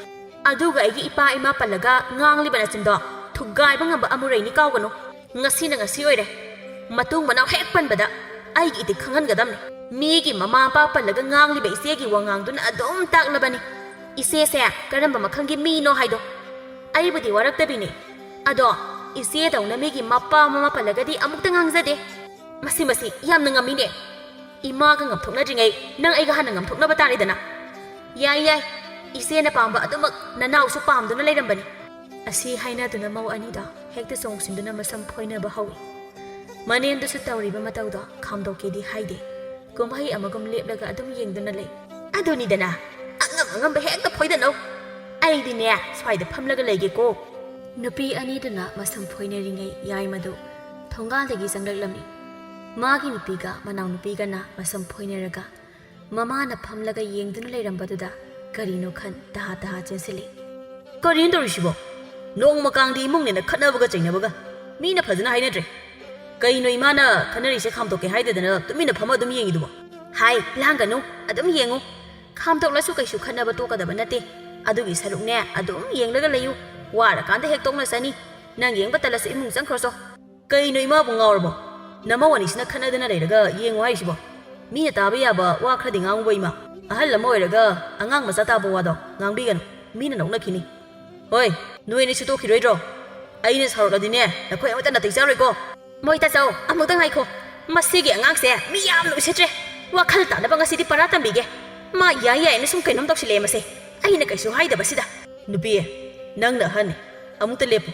ꯑꯗꯨꯒ ꯑꯩꯒꯤ ꯏꯄꯥ ꯏꯃꯥ ꯄꯜꯂꯒ ꯉꯥꯡꯂꯤꯕ ꯅꯆꯤꯟꯗꯣ ꯊꯨꯒꯥꯏꯕ ꯉꯝꯕ ꯑꯃꯨꯔꯩꯅꯤ ꯀꯥꯎꯒꯅꯨ꯫ ꯉꯁꯤꯅ ꯉꯁꯤ ꯑꯣꯏꯔꯦ꯫ ꯃꯇꯨꯡ ꯃꯅꯥꯎ ꯍꯦꯛ ꯄꯟꯕꯗ ꯑꯩꯒꯤ ꯏꯊꯤꯛ ꯈꯪꯍꯟꯒꯗꯕꯅꯤ꯫ ꯃꯤꯒꯤ ꯃꯃꯥ ꯃꯄꯥ ꯄꯜꯂꯒ ꯉꯥꯡꯂꯤꯕ ꯏꯆꯦꯒꯤ ꯋꯥꯉꯥꯡꯗꯨꯅ ꯑꯗꯨꯝ ꯇꯥꯛꯂꯕꯅꯤ ꯏꯆꯦꯁꯦ ꯀꯔꯝꯕ ꯃꯈꯜꯒꯤ ꯃꯤꯅꯣ ꯍꯥꯏꯗꯣ꯫ ꯑꯩꯕꯨꯗꯤ ꯋꯥꯔꯛꯇꯕꯤꯅꯦ꯫ ꯑꯗꯣ ꯏꯆꯦꯗꯧꯅ ꯃꯤꯒꯤ ꯃꯄꯥ ꯃꯃꯥ ꯄꯜꯂꯒꯗꯤ ꯑꯃꯨꯛꯇ ꯉꯥꯡꯖꯗꯦ꯫ ꯃꯁꯤ, ꯃꯁꯤ ꯌꯥꯝꯅ ꯉꯝꯃꯤꯅꯦ꯫ ꯏꯃꯥꯒ ꯉꯝꯊꯣꯛꯅꯗ꯭ꯔꯤꯉꯩ ꯅꯪ ꯑꯩꯒ ꯍꯥꯟꯅ ꯉꯝꯊꯣꯛꯅꯕ ꯇꯥꯔꯦꯗꯅ꯫ ꯌꯥꯏ, ꯌꯥꯏ, ꯏꯆꯦꯅ ꯄꯥꯝꯕ ꯑꯗꯨꯃꯛ ꯅꯅꯥꯎꯁꯨ ꯄꯥꯝꯗꯨꯅ ꯂꯩꯔꯝꯕꯅꯤ꯫ ꯑꯁꯤ ꯍꯥꯏꯅꯗꯨꯅ ꯃꯧ ꯑꯅꯤꯗꯣ ꯍꯦꯛꯇ ꯆꯣꯡꯁꯤꯟꯗꯨꯅ ꯃꯁꯝ ꯐꯣꯏꯅꯕ ꯍꯧꯏ꯫ ꯃꯅꯦꯝꯗꯨꯁꯨ ꯇꯧꯔꯤꯕ ꯃꯇꯧꯗꯣ ꯈꯥꯝꯗꯣꯛꯀꯦꯗꯤ ꯍꯥꯏꯗꯦ꯫ ꯀꯨꯝꯍꯩ ꯑꯃꯒꯨꯝ ꯂꯦꯞꯂꯒ ꯑꯗꯨꯝ ꯌꯦꯡꯗꯨꯅ ꯂꯩ꯫ ꯑꯗꯨꯅꯤꯗꯅ, ꯑꯉꯝ ꯑꯉꯝꯕ ꯍꯦꯛꯇ ꯐꯣꯏꯗꯅꯧ꯫ ꯑꯩꯗꯤꯅꯦ, ꯁ꯭ꯋꯥꯏꯗ ꯐꯝꯂꯒ ꯂꯩꯒꯦꯀꯣ꯫ ꯅꯨꯄꯤ ꯑꯅꯤꯗꯨꯅ ꯃꯁꯝ ꯐꯣꯏꯅꯔꯤꯉꯩ ꯌꯥꯏꯃꯗꯨ ꯊꯣꯡꯒꯥꯜꯗꯒꯤ ꯆꯪꯂꯛꯂꯝꯃꯤ꯫ ꯃꯥꯒꯤ ꯅꯨꯄꯤꯒ ꯃꯅꯥꯎꯅꯨꯄꯤꯒꯅ ꯃꯁꯝ ꯐꯣꯏꯅꯔꯒ ꯃꯃꯥꯅ ꯐꯝꯂꯒ ꯌꯦꯡꯗꯨꯅ ꯂꯩꯔꯝꯕꯗꯨꯗ ꯀꯔꯤꯅꯣ ꯈꯟ ꯇꯍꯥ ꯇꯍꯥ ꯆꯦꯟꯁꯤꯜꯂꯤ꯫ ꯀꯔꯤꯅꯣ ꯇꯧꯔꯤꯁꯤꯕꯣ? ꯅꯣꯡꯃ ꯀꯥꯡꯗꯤ ꯏꯃꯨꯡꯅꯦꯅ ꯈꯠꯅꯕꯒ ꯆꯩꯅꯕꯒ꯫ ꯃꯤꯅ ꯐꯖꯅ ꯍꯥꯏꯅꯗ꯭ꯔꯦ꯫ ꯀꯩꯅꯣ ꯏꯃꯥꯅ ꯈꯠꯅꯔꯤꯁꯦ ꯈꯥꯝꯗꯣꯛꯀꯦ ꯍꯥꯏꯗꯗꯅ ꯇꯨꯃꯤꯟꯅ ꯐꯝꯃ ꯑꯗꯨꯝ ꯌꯦꯡꯉꯤꯗꯨꯕꯣ? ꯍꯥꯏ, ꯂꯥꯡꯒꯅꯨ, ꯑꯗꯨꯝ ꯌꯦꯡꯉꯨ꯫ ꯈꯥꯝꯗꯣꯛꯂꯁꯨ ꯀꯩꯁꯨ ꯈꯠꯅꯕ ꯇꯣꯛꯀꯗꯕ ꯅꯠꯇꯦ꯫ ꯑꯗꯨꯒꯤ ꯁꯔꯨꯛꯅꯦ, ꯑꯗꯨꯝ ꯌꯦꯡꯂꯒ ꯂꯩꯌꯨ꯫ ꯋꯥꯔꯀꯥꯟꯗ ꯍꯦꯛ ꯇꯣꯛꯅꯁꯅꯤ꯫ ꯅꯪ ꯌꯦꯡꯕ ꯇꯜꯂꯁꯨ ꯏꯃꯨꯡ ꯆꯪꯈ꯭ꯔꯣꯆꯣ꯫ ꯀꯩꯅꯣ ꯏꯃꯥꯕꯨ ꯉꯥꯎꯔꯕꯣ? ꯅꯃꯧ ꯑꯅꯤꯁꯤꯅ ꯈꯠꯅꯗꯅ ꯂꯩꯔꯒ ꯌꯦꯡꯉꯨ ꯍꯥꯏꯔꯤꯁꯤꯕꯣ? ꯃꯤꯅ ꯇꯥꯕ ꯌꯥꯕ ꯋꯥ ꯈꯔꯗꯤ ꯉꯥꯡꯉꯨꯕ ꯏꯃꯥ꯫ ꯑꯍꯜ ꯑꯃ ꯑꯣꯏꯔꯒ ꯑꯉꯥꯡ ꯃꯆꯥ ꯇꯥꯕ ꯋꯥꯗꯣ ꯉꯥꯡꯕꯤꯒꯅꯨ꯫ ꯃꯤꯅ ꯅꯣꯛꯅꯈꯤꯅꯤ꯫ ꯍꯣꯏ, ꯅꯣꯏ ꯑꯅꯤꯁꯨ ꯇꯣꯛꯈꯤꯔꯣꯏꯗ꯭ꯔꯣ? ꯑꯩꯅ ꯁꯥꯎꯔꯛꯂꯗꯤꯅꯦ, ꯅꯈꯣꯏ ꯑꯃꯠꯇ ꯅꯥꯇꯩ ꯆꯥꯔꯣꯏꯀꯣ꯫ ꯃꯣꯏ ꯇꯥꯆꯧ, ꯑꯃꯨꯛꯇ ꯉꯥꯏꯈꯣ꯫ ꯃꯁꯤꯒꯤ ꯑꯉꯥꯡꯁꯦ ꯃꯤ ꯌꯥꯝꯅ ꯎꯁꯤꯠꯇ꯭ꯔꯦ꯫ ꯋꯥꯈꯜ ꯇꯥꯅꯕ ꯉꯁꯤꯗꯤ ꯄꯔꯥ ꯇꯝꯕꯤꯒꯦ꯫ ꯃꯥ ꯌꯥꯏ ꯌꯥꯏꯅ ꯁꯨꯝ ꯀꯩꯅꯣꯝ ꯇꯧꯁꯤꯜꯂꯛꯑꯦ ꯃꯁꯦ꯫ ꯑꯩꯅ ꯀꯩꯁꯨ ꯍꯥꯏꯗꯕꯁꯤꯗ꯫ ꯅꯨꯄꯤ, ꯅꯪꯅ ꯑꯍꯟꯅꯤ꯫ ꯑꯃꯨꯛꯇ ꯂꯦꯞꯄꯨ꯫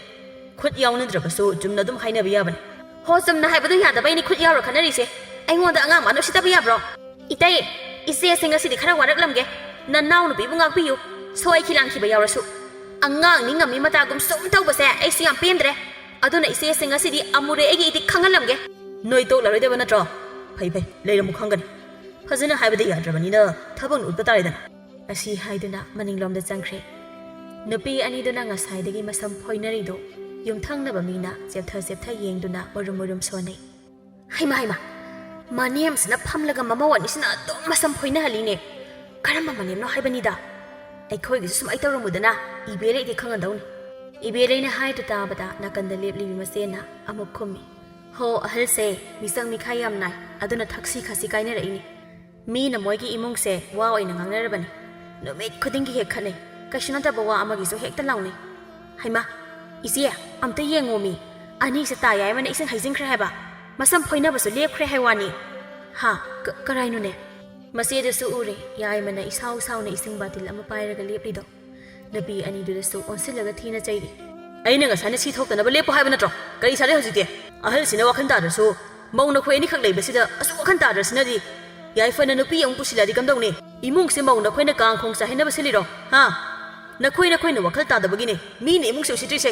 ꯈꯨꯠ ꯌꯥꯎꯅꯗ꯭ꯔꯕꯁꯨ ꯆꯨꯝꯅ ꯑꯗꯨꯝ ꯍꯥꯏꯅꯕ ꯌꯥꯕꯅꯤ꯫ ꯍꯣ, ꯆꯨꯝꯅ ꯍꯥꯏꯕꯗꯣ ꯌꯥꯗꯕꯩꯅꯤ ꯈꯨꯠ ꯌꯥꯎꯔ ꯈꯠꯅꯔꯤꯁꯦ꯫ ꯑꯩꯉꯣꯟꯗ ꯑꯉꯥꯡ ꯃꯥꯅ ꯎꯁꯤꯠꯇꯕ ꯌꯥꯕ꯭ꯔꯣ? ꯏꯇꯩ, ꯏꯆꯦꯁꯦ ꯉꯁꯤꯗꯤ ꯈꯔ ꯋꯥꯔꯛꯂꯝꯒꯦ꯫ ꯅꯅꯥꯎ ꯅꯨꯄꯤꯕꯨ ꯉꯥꯛꯄꯤꯌꯨ꯫ ꯁꯣꯏꯈꯤ ꯂꯥꯟꯈꯤꯕ ꯌꯥꯎꯔꯁꯨ꯫ ꯑꯉꯥꯡꯅꯤ ꯉꯝꯃꯤ ꯃꯇꯥꯒꯨꯝ ꯁꯨꯝ ꯇꯧꯕꯁꯦ ꯑꯩꯁꯨ ꯌꯥꯝ ꯄꯦꯟꯗ꯭ꯔꯦ꯫ ꯑꯗꯨꯅ ꯏꯆꯦꯁꯦ ꯉꯁꯤꯗꯤ ꯑꯃꯨꯔꯦ ꯑꯩꯒꯤ ꯏꯊꯤꯛ ꯈꯪꯍꯜꯂꯝꯒꯦ꯫ ꯅꯣꯏ ꯇꯣꯛꯂꯔꯣꯏꯗꯕ ꯅꯠꯇ꯭ꯔꯣ? ꯐꯩ, ꯐꯩ, ꯂꯩꯔꯝꯃꯨ ꯈꯪꯒꯅꯤ꯫ ꯐꯖꯅ ꯍꯥꯏꯕꯗ ꯌꯥꯗ꯭ꯔꯕꯅꯤꯅ ꯊꯕꯛꯅ ꯎꯠꯄ ꯇꯥꯔꯦꯗꯅ꯫ ꯑꯁꯤ ꯍꯥꯏꯗꯨꯅ ꯃꯅꯤꯡꯂꯣꯝꯗ ꯆꯪꯈ꯭ꯔꯦ꯫ ꯅꯨꯄꯤ ꯑꯅꯤꯗꯨꯅ ꯉꯁꯥꯏꯗꯒꯤ ꯃꯁꯝ ꯐꯣꯏꯅꯔꯤꯗꯨ ꯌꯨꯝꯊꯪꯅꯕ ꯃꯤꯅ ꯆꯦꯞꯊ ꯆꯦꯞꯊ ꯌꯦꯡꯗꯨꯅ ꯃꯔꯨꯝ ꯃꯔꯨꯝ ꯁꯣꯟꯅꯩ꯫ "ꯍꯩꯃꯥ, ꯍꯩꯃꯥ, ꯃꯅꯦꯝꯁꯤꯅ ꯐꯝꯂꯒ ꯃꯃꯧ ꯑꯅꯤꯁꯤꯅ ꯑꯗꯨꯝ ꯃꯁꯝ ꯐꯣꯏꯅꯍꯜꯂꯤꯅꯦ꯫ ꯀꯔꯝꯕ ꯃꯅꯦꯝꯅꯣ ꯍꯥꯏꯕꯅꯤꯗ? ꯑꯩꯈꯣꯏꯒꯤꯁꯨ ꯁꯨꯃꯥꯏꯅ ꯇꯧꯔꯝꯃꯨꯗꯅ, ꯏꯕꯦꯂꯩꯗꯤ ꯈꯪꯉꯗꯧꯅꯤ꯫" ꯏꯕꯦꯂꯩꯅ ꯍꯥꯏꯗꯨ ꯇꯥꯕꯗ ꯅꯥꯀꯟꯗ ꯂꯦꯞꯂꯤꯕꯤ ꯃꯆꯦꯅ ꯑꯃꯨꯛ ꯈꯨꯝꯃꯤ, "ꯍꯣ, ꯑꯍꯜꯁꯦ ꯃꯤꯆꯪ ꯃꯤꯈꯥꯏ ꯌꯥꯝ ꯅꯥꯏ, ꯑꯗꯨꯅ ꯊꯛꯁꯤ ꯈꯥꯁꯤ ꯀꯥꯏꯅꯔꯛꯏꯅꯤ꯫ ꯃꯤꯅ ꯃꯣꯏꯒꯤ ꯏꯃꯨꯡꯁꯦ ꯋꯥ ꯑꯣꯏꯅ ꯉꯥꯡꯅꯔꯕꯅꯤ꯫ ꯅꯨꯃꯤꯠ ꯈꯨꯗꯤꯡꯒꯤ ꯍꯦꯛ ꯈꯠꯅꯩ꯫ ꯀꯩꯁꯨ ꯅꯠꯇꯕ ꯋꯥ ꯑꯃꯒꯤꯁꯨ ꯍꯦꯛꯇ ꯂꯥꯎꯅꯩ꯫ ꯍꯩꯃꯥ, ꯏꯆꯦ, ꯑꯝꯇ ꯌꯦꯡꯉꯣꯃꯤ꯫ ꯑꯅꯤꯁꯦ ꯇꯥ ꯌꯥꯏꯃꯅ ꯏꯁꯤꯡ ꯍꯩꯖꯤꯟꯈ꯭ꯔꯦ ꯍꯥꯏꯕ꯫ ꯃꯁꯝ ꯐꯣꯏꯅꯕꯁꯨ ꯂꯦꯞꯈ꯭ꯔꯦ ꯍꯥꯏ ꯋꯥꯅꯤ꯫ ꯍꯥ, ꯀ-, ꯀꯔꯥꯏꯅꯣꯅꯦ?" ꯃꯆꯦꯗꯨꯁꯨ ꯎꯔꯦ, ꯌꯥꯏꯃꯅ ꯏꯁꯥꯎ ꯁꯥꯎꯅ ꯏꯁꯤꯡ ꯕꯥꯇꯤꯜ ꯑꯃ ꯄꯥꯏꯔꯒ ꯂꯦꯞꯂꯤꯗꯣ꯫ ꯅꯨꯄꯤ ꯑꯅꯤꯗꯨꯗꯁꯨ ꯑꯣꯟꯁꯤꯜꯂꯒ ꯊꯤꯅ ꯆꯩꯔꯤ꯫ "ꯑꯩꯅ ꯉꯁꯥꯏꯅ ꯁꯤ ꯊꯣꯛꯇꯅꯕ ꯂꯦꯞꯄꯣ ꯍꯥꯏꯕ ꯅꯠꯇ꯭ꯔꯣ? ꯀꯔꯤ ꯁꯥꯔꯦ ꯍꯧꯖꯤꯛꯇꯤ? ꯑꯍꯜꯁꯤꯅ ꯋꯥꯈꯜ ꯇꯥꯗ꯭ꯔꯁꯨ, ꯃꯧ ꯅꯈꯣꯏ ꯑꯅꯤꯈꯛ ꯂꯩꯕꯁꯤꯗ ꯑꯁꯨꯛ ꯋꯥꯈꯜ ꯇꯥꯗ꯭ꯔꯁꯤꯅꯗꯤ? ꯌꯥꯏꯐꯅ ꯅꯨꯄꯤ ꯑꯃꯨꯛ ꯄꯨꯁꯤꯜꯂꯛꯑꯗꯤ ꯀꯝꯗꯧꯅꯤ? ꯏꯃꯨꯡꯁꯦ ꯃꯧ ꯅꯈꯣꯏꯅ ꯀꯥꯡ ꯈꯣꯡ ꯆꯥꯏꯍꯟꯅꯕ ꯁꯤꯜꯂꯤꯔꯣ? ꯍꯥ? ꯅꯈꯣꯏ ꯅꯈꯣꯏꯅ ꯋꯥꯈꯜ ꯇꯥꯗꯕꯒꯤꯅꯦ ꯃꯤꯅ ꯏꯃꯨꯡꯁꯦ ꯎꯁꯤꯠꯇ꯭ꯔꯤꯁꯦ꯫"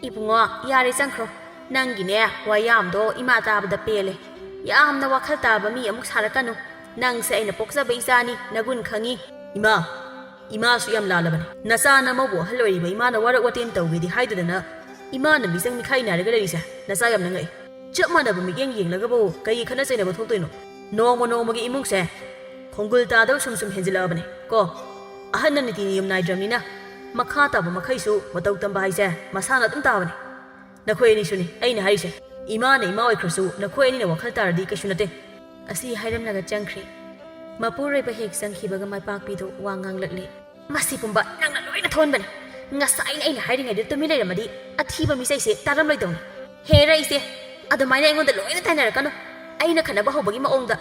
"ꯏꯕꯨꯡꯉꯣ, ꯌꯥꯔꯦ ꯆꯪꯈ꯭ꯔꯣ꯫ ꯅꯪꯒꯤꯅꯦ ꯋꯥꯌꯥꯝꯗꯣ ꯏꯃꯥ ꯇꯥꯕꯗ ꯄꯦꯜꯂꯦ꯫ ꯌꯥꯝꯅ ꯋꯥꯈꯜ ꯇꯥꯕ ꯃꯤ ꯑꯃꯨꯛ ꯁꯥꯔꯛꯀꯅꯨ꯫ ꯅꯪꯁꯦ ꯑꯩꯅ ꯄꯣꯛꯆꯕ ꯏꯆꯥꯅꯤ, ꯅꯒꯨꯟ ꯈꯪꯉꯤ꯫" "ꯏꯃꯥ, ꯏꯃꯥꯁꯨ ꯌꯥꯝ ꯂꯥꯜꯂꯕꯅꯤ꯫ ꯅꯆꯥ ꯅꯃꯧꯕꯨ ꯑꯍꯜ ꯑꯣꯏꯔꯤꯕ ꯏꯃꯥꯅ ꯋꯥꯔꯛ ꯋꯥꯇꯦꯝ ꯇꯧꯒꯦꯗꯤ ꯍꯥꯏꯗꯗꯅ ꯏꯃꯥꯅ ꯃꯤꯆꯪ ꯃꯤꯈꯥꯏ ꯅꯥꯏꯔꯒ ꯂꯩꯔꯤꯁꯦ ꯅꯆꯥ ꯌꯥꯝꯅ ꯉꯛꯏ꯫ ꯆꯞ ꯃꯥꯟꯅꯕ ꯃꯤꯠꯌꯦꯡ ꯌꯦꯡꯂꯒꯕꯨ ꯀꯔꯤ ꯈꯠꯅ ꯆꯩꯅꯕ ꯊꯣꯛꯇꯣꯏꯅꯣ? ꯅꯣꯡꯃ ꯅꯣꯡꯃꯒꯤ ꯏꯃꯨꯡꯁꯦ ꯈꯣꯡꯒꯨꯜ ꯇꯥꯗꯕ ꯁꯨꯝ ꯁꯨꯝ ꯍꯦꯟꯖꯤꯜꯂꯛꯑꯕꯅꯦ ꯀꯣ꯫ ꯑꯍꯟꯅ ꯅꯤꯇꯤ ꯅꯤꯌꯣꯝ ꯅꯥꯏꯗ꯭ꯔꯕꯅꯤꯅ ꯃꯈꯥ ꯇꯥꯕ ꯃꯈꯩꯁꯨ ꯃꯇꯧ ꯇꯝꯕ ꯍꯥꯏꯁꯦ ꯃꯁꯥꯅ ꯑꯗꯨꯝ ꯇꯥꯕꯅꯦ꯫ ꯅꯈꯣꯏ ꯑꯅꯤꯁꯨꯅꯤ ꯑꯩꯅ ꯍꯥꯏꯔꯤꯁꯦ꯫ ꯏꯃꯥꯅ ꯏꯃꯥ ꯑꯣꯏꯈ꯭ꯔꯁꯨ ꯅꯈꯣꯏ ꯑꯅꯤꯅ ꯋꯥꯈꯜ ꯇꯥꯔꯗꯤ ꯀꯩꯁꯨ ꯅꯠꯇꯦ꯫" ꯑꯁꯤ ꯍꯥꯏꯔꯝꯂꯒ ꯆꯪꯈ꯭ꯔꯦ꯫ ꯃꯄꯨꯔꯣꯏꯕ ꯍꯦꯛ ꯆꯪꯈꯤꯕꯒ ꯃꯥꯏꯄꯥꯛꯄꯤꯗꯨ ꯋꯥ ꯉꯥꯡꯂꯛꯂꯦ꯫ "ꯃꯁꯤ ꯄꯨꯝꯕ ꯅꯪꯅ ꯂꯣꯏꯅ ꯊꯣꯛꯍꯟꯕꯅꯤ꯫ ꯉꯁꯥꯏꯅ ꯑꯩꯅ ꯍꯥꯏꯔꯤꯉꯩꯗ ꯇꯨꯃꯤꯟ ꯂꯩꯔꯝꯃꯗꯤ ꯑꯊꯤꯕ ꯃꯤꯆꯩꯁꯦ ꯇꯥꯔꯝꯂꯣꯏꯗꯧꯅꯤ꯫ ꯍꯦꯔ ꯏꯆꯦ, ꯑꯗꯨꯃꯥꯏꯅ ꯑꯩꯉꯣꯟꯗ ꯂꯣꯏꯅ ꯇꯥꯏꯅꯔꯛꯀꯅꯨ꯫ ꯑꯩꯅ ꯈꯠꯅꯕ ꯍꯧꯕꯒꯤ ꯃꯑꯣꯡꯗ꯫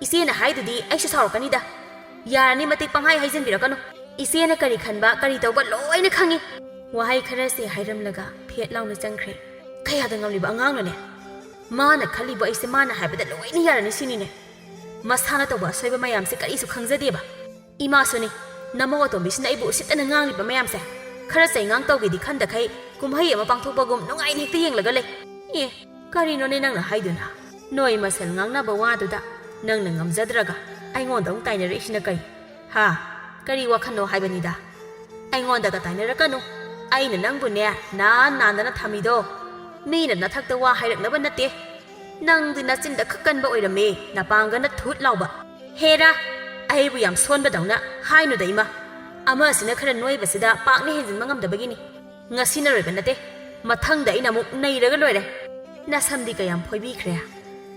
ꯏꯆꯦꯅ ꯍꯥꯏꯗꯨꯗꯤ ꯑꯩꯁꯨ ꯁꯥꯎꯔꯛꯀꯅꯤꯗ꯫ ꯌꯥꯔꯅꯤ, ꯃꯇꯤꯛ ꯄꯪꯍꯥꯏ ꯍꯥꯏꯖꯤꯟꯕꯤꯔꯛꯀꯅꯨ꯫ ꯏꯆꯦꯅ ꯀꯔꯤ ꯈꯟꯕ, ꯀꯔꯤ ꯇꯧꯕ ꯂꯣꯏꯅ ꯈꯪꯉꯤ꯫" ꯋꯥꯍꯩ ꯈꯔꯁꯦ ꯍꯥꯏꯔꯝꯂꯒ ꯐꯦꯠ ꯂꯥꯎꯅ ꯆꯪꯈ꯭ꯔꯦ꯫ ꯀꯌꯥꯗ ꯉꯝꯂꯤꯕ ꯑꯉꯥꯡꯅꯣꯅꯦ? ꯃꯥꯅ ꯈꯜꯂꯤꯕ ꯑꯩꯁꯦ ꯃꯥꯅ ꯍꯥꯏꯕꯗ ꯂꯣꯏꯅ ꯌꯥꯔꯅꯤ ꯁꯤꯅꯤꯅꯦ꯫ ꯃꯁꯥꯅ ꯇꯧꯕ ꯑꯁꯣꯏꯕ ꯃꯌꯥꯝꯁꯦ ꯀꯔꯤꯁꯨ ꯈꯪꯖꯗꯦꯕ꯫ ꯏꯃꯥꯁꯨꯅꯤ, ꯅꯃꯧ ꯑꯇꯣꯝꯕꯤꯁꯤꯅ ꯑꯩꯕꯨ ꯎꯁꯤꯠꯇꯅ ꯉꯥꯡꯂꯤꯕ ꯃꯌꯥꯝꯁꯦ꯫ ꯈꯔ ꯆꯩꯉꯥꯡ ꯇꯧꯒꯦꯗꯤ ꯈꯟꯗꯈꯩ ꯀꯨꯝꯍꯩ ꯑꯃ ꯄꯥꯡꯊꯣꯛꯄꯒꯨꯝ ꯅꯨꯡꯉꯥꯏꯅ ꯍꯦꯛꯇ ꯌꯦꯡꯂꯒ ꯂꯩ꯫ ꯑꯦ, ꯀꯔꯤꯅꯣꯅꯦ ꯅꯪꯅ ꯍꯥꯏꯗꯨꯅ? ꯅꯣꯏ ꯃꯁꯦꯜ ꯉꯥꯡꯅꯕ ꯋꯥꯗꯨꯗ ꯅꯪꯅ ꯉꯝꯖꯗ꯭ꯔꯒ ꯑꯩꯉꯣꯟꯗ ꯑꯃꯨꯛ ꯇꯥꯏꯅꯔꯛꯏꯁꯤꯅ ꯀꯩ? ꯍꯥ? ꯀꯔꯤ ꯋꯥꯈꯜꯅꯣ ꯍꯥꯏꯕꯅꯤꯗ? ꯑꯩꯉꯣꯟꯗꯒ ꯇꯥꯏꯅꯔꯛꯀꯅꯨ꯫ ꯑꯩꯅ ꯅꯪꯕꯨꯅꯦ ꯅꯥꯟ ꯅꯥꯟꯗꯅ ꯊꯝꯃꯤꯗꯣ ꯃꯤꯅ ꯅꯊꯛꯇ ꯋꯥ ꯍꯥꯏꯔꯛꯅꯕ ꯅꯠꯇꯦ꯫ ꯅꯪꯗꯤ ꯅꯆꯤꯟꯗ ꯈꯛ ꯀꯟꯕ ꯑꯣꯏꯔꯝꯃꯦ, ꯅꯄꯥꯡꯒꯅ ꯊꯨꯠ ꯂꯥꯎꯕ꯫ ꯍꯦꯔꯥ, ꯑꯩꯕꯨ ꯌꯥꯝ ꯁꯣꯟꯕꯗꯧꯅ ꯍꯥꯏꯅꯨꯗ ꯏꯃꯥ꯫ ꯑꯃꯁꯤꯅ ꯈꯔ ꯅꯣꯏꯕꯁꯤꯗ ꯄꯥꯛꯅ ꯍꯦꯟꯖꯤꯟꯕ ꯉꯝꯗꯕꯒꯤꯅꯤ꯫ ꯉꯁꯤꯅ ꯂꯣꯏꯕ ꯅꯠꯇꯦ, ꯃꯊꯪꯗ ꯑꯩꯅ ꯑꯃꯨꯛ ꯅꯩꯔꯒ ꯂꯣꯏꯔꯦ꯫ ꯅꯁꯝꯗꯤ ꯀꯌꯥꯝ ꯐꯣꯏꯕꯤꯈ꯭ꯔꯦ?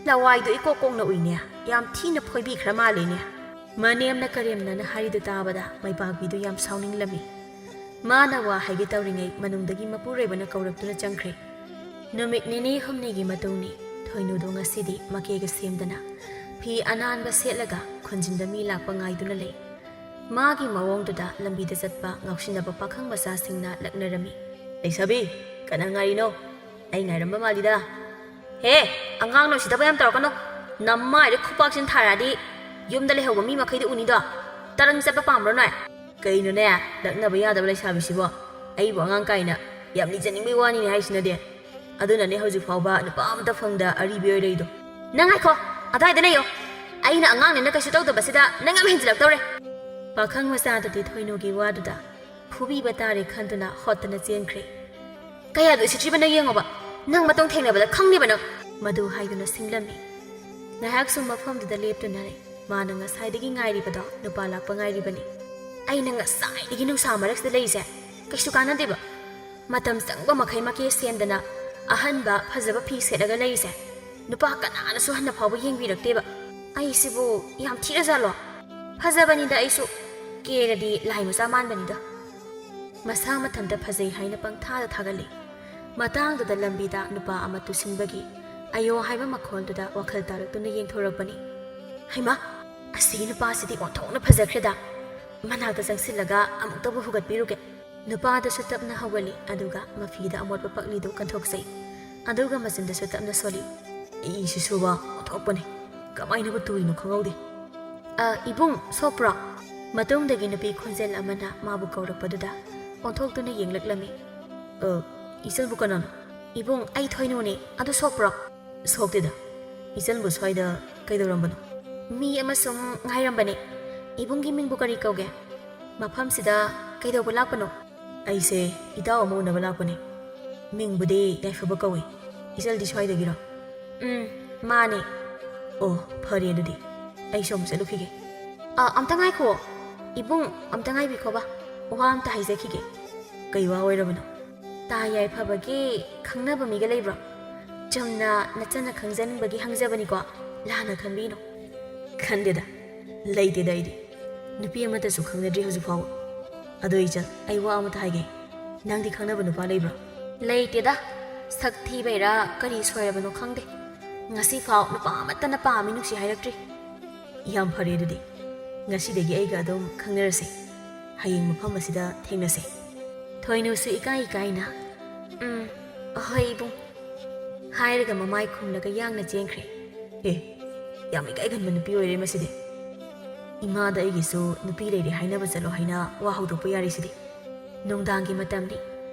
ꯂꯋꯥꯏꯗꯣ ꯏꯀꯣꯛ ꯀꯣꯛꯅ ꯎꯏꯅꯦ꯫ ꯌꯥꯝ ꯊꯤꯅ ꯐꯣꯏꯕꯤꯈ꯭ꯔ ꯃꯥꯜꯂꯦꯅꯦ꯫ ꯃꯅꯦꯝꯅ ꯀꯔꯦꯝꯅꯅ ꯍꯥꯏꯔꯤꯗꯨ ꯇꯥꯕꯗ ꯃꯩꯄꯥꯛꯄꯤꯗꯨ ꯌꯥꯝ ꯁꯥꯎꯅꯤꯡꯂꯝꯃꯤ꯫ ꯃꯥꯅ ꯋꯥ ꯍꯥꯏꯒꯦ ꯇꯧꯔꯤꯉꯩ ꯃꯅꯨꯡꯗꯒꯤ ꯃꯄꯨꯔꯣꯏꯕꯅ ꯀꯧꯔꯛꯇꯨꯅ ꯆꯪꯈ꯭ꯔꯦ꯫ ꯅꯨꯃꯤꯠ ꯅꯤꯅꯤ ꯍꯨꯝꯅꯤꯒꯤ ꯃꯇꯨꯡꯅꯤ꯫ ꯊꯣꯏꯅꯨꯗꯣ ꯉꯁꯤꯗꯤ ꯃꯀꯦꯒ ꯁꯦꯝꯗꯅ ꯐꯤ ꯑꯅꯥꯟꯕ ꯁꯦꯠꯂꯒ ꯈꯨꯟꯖꯤꯟꯗ ꯃꯤ ꯂꯥꯛꯄ ꯉꯥꯏꯗꯨꯅ ꯂꯩ꯫ ꯃꯥꯒꯤ ꯃꯑꯣꯡꯗꯨꯗ ꯂꯝꯕꯤꯗ ꯆꯠꯄ ꯉꯥꯎꯁꯤꯟꯅꯕ ꯄꯥꯈꯪ ꯃꯆꯥꯁꯤꯡꯅ ꯂꯛꯅꯔꯝꯃꯤ꯫ "ꯂꯩꯁꯥꯕꯤ, ꯀꯅꯥ ꯉꯥꯏꯔꯤꯅꯣ? ꯑꯩ ꯉꯥꯏꯔꯝꯕ ꯃꯥꯜꯂꯤꯗ꯫" "ꯍꯦ, ꯑꯉꯥꯡꯅ ꯎꯁꯤꯠꯇꯕ ꯌꯥꯝ ꯇꯧꯔꯛꯀꯅꯨ꯫ ꯅꯃꯥꯏꯗ ꯈꯨꯄꯥꯛꯁꯤꯅ ꯊꯥꯔꯛꯑꯗꯤ ꯌꯨꯝꯗ ꯂꯩꯍꯧꯕ ꯃꯤ ꯃꯈꯩꯗꯣ ꯎꯅꯤꯗꯣ꯫ ꯇꯔꯪ ꯆꯠꯄ ꯄꯥꯝꯕ꯭ꯔꯣ ꯅꯣꯏ?" "ꯀꯩꯅꯣꯅꯦ, ꯂꯛꯅꯕ ꯌꯥꯗꯕ ꯂꯩꯁꯥꯕꯤꯁꯤꯕꯣ? ꯑꯩꯕꯨ ꯑꯉꯥꯡ ꯀꯥꯏꯅ ꯌꯥꯝ ꯂꯤꯖꯅꯤꯡꯕꯩ ꯋꯥꯅꯤꯅꯦ ꯍꯥꯏꯁꯤꯅꯗꯤ꯫ ꯑꯗꯨꯅꯅꯦ ꯍꯧꯖꯤꯛ ꯐꯥꯎꯕ ꯅꯨꯄꯥ ꯑꯃꯇ ꯐꯪꯗ ꯑꯔꯤꯕꯤ ꯑꯣꯏ ꯂꯩꯗꯣ꯫" "ꯅꯪ ꯉꯥꯏꯈꯣ, ꯑꯗ꯭ꯋꯥꯏꯗ ꯂꯩꯌꯣ꯫ ꯑꯩꯅ ꯑꯉꯥꯡꯅꯦꯅ ꯀꯩꯁꯨ ꯇꯧꯗꯕꯁꯤꯗ ꯅꯪ ꯌꯥꯝ ꯍꯦꯟꯖꯤꯜꯂꯛꯇꯧꯔꯦ꯫" ꯄꯥꯈꯪ ꯃꯆꯥꯗꯨꯗꯤ ꯊꯣꯏꯅꯨꯒꯤ ꯋꯥꯗꯨꯗ ꯐꯨꯕꯤꯕ ꯇꯥꯔꯦ ꯈꯟꯗꯨꯅ ꯍꯣꯠꯇꯅ ꯆꯦꯟꯈ꯭ꯔꯦ꯫ "ꯀꯌꯥꯗ ꯎꯁꯤꯠꯇ꯭ꯔꯤꯕꯅꯣ ꯌꯦꯡꯉꯣꯕ, ꯅꯪ ꯃꯇꯨꯡ ꯊꯦꯡꯅꯕꯗ ꯈꯪꯅꯤꯕ ꯅꯪ꯫" ꯃꯗꯨ ꯍꯥꯏꯗꯨꯅ ꯁꯤꯡꯂꯝꯃꯤ꯫ ꯉꯥꯏꯍꯥꯛ ꯁꯨꯝ ꯃꯐꯝꯗꯨꯗ ꯂꯦꯞꯇꯨꯅ ꯂꯩ꯫ ꯃꯥꯅ ꯉꯁꯥꯏꯗꯒꯤ ꯉꯥꯏꯔꯤꯕꯗꯣ ꯅꯨꯄꯥ ꯂꯥꯛꯄ ꯉꯥꯏꯔꯤꯕꯅꯤ꯫ "ꯑꯩꯅ ꯉꯁꯥꯏꯗꯒꯤ ꯅꯨꯡꯁꯥ ꯃꯔꯛꯁꯤꯗ ꯂꯩꯔꯤꯁꯦ ꯀꯩꯁꯨ ꯀꯥꯟꯅꯗꯦꯕ꯫ ꯃꯇꯝ ꯆꯪꯕ ꯃꯈꯩ ꯃꯀꯦ ꯁꯦꯝꯗꯅ ꯑꯍꯟꯕ ꯐꯖꯕ ꯐꯤ ꯁꯦꯠꯂꯒ ꯂꯩꯔꯤꯁꯦ ꯅꯨꯄꯥ ꯀꯅꯥꯅꯁꯨ ꯍꯟꯅ ꯐꯥꯎꯕ ꯌꯦꯡꯕꯤꯔꯛꯇꯦꯕ꯫ ꯑꯩꯁꯤꯕꯨ ꯌꯥꯝ ꯊꯤꯔꯖꯥꯠꯂꯣ? ꯐꯖꯕꯅꯤꯗ ꯑꯩꯁꯨ, ꯀꯦꯔꯗꯤ ꯂꯥꯏ ꯃꯆꯥ ꯃꯥꯟꯕꯅꯤꯗ꯫" ꯃꯁꯥ ꯃꯊꯟꯇ ꯐꯖꯩ ꯍꯥꯏꯅ ꯄꯪꯊꯥꯗ ꯊꯥꯒꯠꯂꯤ꯫ ꯃꯇꯥꯡꯗꯨꯗ ꯂꯝꯕꯤꯗ ꯅꯨꯄꯥ ꯑꯃ ꯇꯨꯁꯤꯟꯕꯒꯤ ꯑꯌꯣ ꯍꯥꯏꯕ ꯃꯈꯣꯜꯗꯨꯗ ꯋꯥꯈꯜ ꯇꯥꯔꯛꯇꯨꯅ ꯌꯦꯡꯊꯣꯔꯛꯄꯅꯤ꯫ "ꯍꯩꯃꯥ, ꯑꯁꯤꯒꯤ ꯅꯨꯄꯥꯁꯤꯗꯤ ꯑꯣꯟꯊꯣꯛꯅ ꯐꯖꯈ꯭ꯔꯦꯗ꯫ ꯃꯅꯥꯛꯇ ꯆꯪꯁꯤꯜꯂꯒ ꯑꯃꯨꯛꯇꯕꯨ ꯍꯨꯒꯠꯄꯤꯔꯨꯒꯦ꯫" ꯅꯨꯄꯥꯗꯨꯁꯨ ꯇꯞꯅ ꯍꯧꯒꯠꯂꯤ, ꯑꯗꯨꯒ ꯃꯐꯤꯗ ꯑꯃꯣꯠꯄ ꯄꯛꯂꯤꯗꯨ ꯀꯟꯊꯣꯛꯆꯩ꯫ ꯑꯗꯨꯒ ꯃꯆꯤꯟꯗꯁꯨ ꯇꯞꯅ ꯁꯣꯜꯂꯤ꯫ "ꯏꯁꯤꯁꯨꯕ ꯑꯣꯟꯊꯣꯛꯄꯅꯤ꯫ ꯀꯃꯥꯏꯅꯕꯨ ꯇꯨꯔꯤꯅꯣ ꯈꯪꯍꯧꯗꯦ꯫" "ꯑ, ꯏꯕꯨꯡ, ꯁꯣꯛꯄ꯭ꯔꯣ?" ꯃꯇꯨꯡꯗꯒꯤ ꯅꯨꯄꯤ ꯈꯣꯟꯖꯦꯜ ꯑꯃꯅ ꯃꯥꯕꯨ ꯀꯧꯔꯛꯄꯗꯨꯗ ꯑꯣꯟꯊꯣꯛꯇꯨꯅ ꯌꯦꯡꯂꯛꯂꯝꯃꯤ꯫ "ꯑ, ꯏꯆꯟꯕꯨ ꯀꯅꯥꯅꯣ?" "ꯏꯕꯨꯡ, ꯑꯩ ꯊꯣꯏꯅꯨꯅꯦ꯫ ꯑꯗꯨ ꯁꯣꯛꯄ꯭ꯔꯣ?" "ꯁꯣꯛꯇꯦꯗ꯫ ꯏꯆꯟꯕꯨ ꯁ꯭ꯋꯥꯏꯗ ꯀꯩꯗꯧꯔꯝꯕꯅꯣ?" "ꯃꯤ ꯑꯃ ꯁꯨꯝ ꯉꯥꯏꯔꯝꯕꯅꯦ꯫ ꯏꯕꯨꯡꯒꯤ ꯃꯤꯡꯕꯨ ꯀꯔꯤ ꯀꯧꯒꯦ?" "ꯃꯐꯝꯁꯤꯗ ꯀꯩꯗꯧꯕ ꯂꯥꯛꯄꯅꯣ? ꯑꯩꯁꯦ ꯏꯇꯥꯎ ꯑꯃ ꯎꯅꯕ ꯂꯥꯛꯄꯅꯦ꯫ ꯃꯤꯡꯕꯨꯗꯤ ꯌꯥꯏꯐꯕ ꯀꯧꯏ꯫ ꯏꯆꯜꯗꯤ ꯁ꯭ꯋꯥꯏꯗꯒꯤꯔꯣ? ꯎꯝ, ꯃꯥꯅꯦ꯫ ꯑꯣ, ꯐꯔꯦ ꯑꯗꯨꯗꯤ꯫ ꯑꯩꯁꯨ ꯑꯃꯨꯛ ꯆꯠꯂꯨꯈꯤꯒꯦ꯫ ꯑ, ꯑꯝꯇ ꯉꯥꯏꯈꯣ꯫ ꯏꯕꯨꯡ, ꯑꯝꯇ ꯉꯥꯏꯕꯤꯈꯣꯕ꯫ ꯋꯥ ꯑꯝꯇ ꯍꯥꯏꯖꯈꯤꯒꯦ꯫ ꯀꯩ ꯋꯥ ꯑꯣꯏꯔꯕꯅꯣ? ꯇꯥ ꯌꯥꯏꯐꯕꯒꯤ ꯈꯪꯅꯕ ꯃꯤꯒ ꯂꯩꯕ꯭ꯔꯣ? ꯆꯨꯝꯅ ꯅꯆꯟꯅ ꯈꯪꯖꯅꯤꯡꯕꯒꯤ ꯍꯪꯖꯕꯅꯤꯀꯣ, ꯂꯥꯟꯅ ꯈꯟꯕꯤꯅꯨ꯫ ꯈꯟꯗꯦꯗ, ꯂꯩꯇꯦꯗ ꯑꯩꯗꯤ꯫ ꯅꯨꯄꯤ ꯑꯃꯠꯇꯁꯨ ꯈꯪꯅꯗ꯭ꯔꯤ ꯍꯧꯖꯤꯛ ꯐꯥꯎꯕ꯫ ꯑꯗꯣ ꯏꯆꯟ, ꯑꯩ ꯋꯥ ꯑꯃꯇ ꯍꯥꯏꯒꯦ꯫ ꯅꯪꯗꯤ ꯈꯪꯅꯕ ꯅꯨꯄꯥ ꯂꯩꯕ꯭ꯔꯣ? ꯂꯩꯇꯦꯗ꯫ ꯁꯛ ꯊꯤꯕꯩꯔꯥ ꯀꯔꯤ ꯁꯣꯏꯔꯕꯅꯣ ꯈꯪꯗꯦ꯫ ꯉꯁꯤ ꯐꯥꯎ ꯅꯨꯄꯥ ꯑꯃꯠꯇꯅ ꯄꯥꯝꯃꯤ ꯅꯨꯡꯁꯤ ꯍꯥꯏꯔꯛꯇ꯭ꯔꯤ꯫ ꯌꯥꯝ ꯐꯔꯦ ꯑꯗꯨꯗꯤ꯫ ꯉꯁꯤꯗꯒꯤ ꯑꯩꯒ ꯑꯗꯨꯝ ꯈꯪꯅꯔꯁꯦ꯫ ꯍꯌꯦꯡ ꯃꯐꯝ ꯑꯁꯤꯗ ꯊꯦꯡꯅꯁꯦ꯫ ꯊꯣꯏꯅꯨꯁꯨ ꯏꯀꯥꯏ ꯏꯀꯥꯏꯅ, "ꯎꯝ, ꯑꯍꯣꯏ ꯏꯕꯨꯡ" ꯍꯥꯏꯔꯒ ꯃꯃꯥꯏ ꯈꯨꯝꯂꯒ ꯌꯥꯡꯅ ꯆꯦꯟꯈ꯭ꯔꯦ꯫ ꯑꯦ, ꯌꯥꯝ ꯏꯀꯥꯏꯒꯟꯕ ꯅꯨꯄꯤ ꯑꯣꯏꯔꯦ ꯃꯁꯤꯗꯤ꯫ ꯏꯃꯥꯗ ꯑꯩꯒꯤꯁꯨ ꯅꯨꯄꯤ ꯂꯩꯔꯦ ꯍꯥꯏꯅꯕ ꯆꯠꯂꯣ ꯍꯥꯏꯅ ꯋꯥ ꯍꯧꯗꯣꯛꯄ ꯌꯥꯔꯤꯁꯤꯗꯤ꯫ ꯅꯨꯡꯗꯥꯡꯒꯤ ꯃꯇꯝꯅꯤ꯫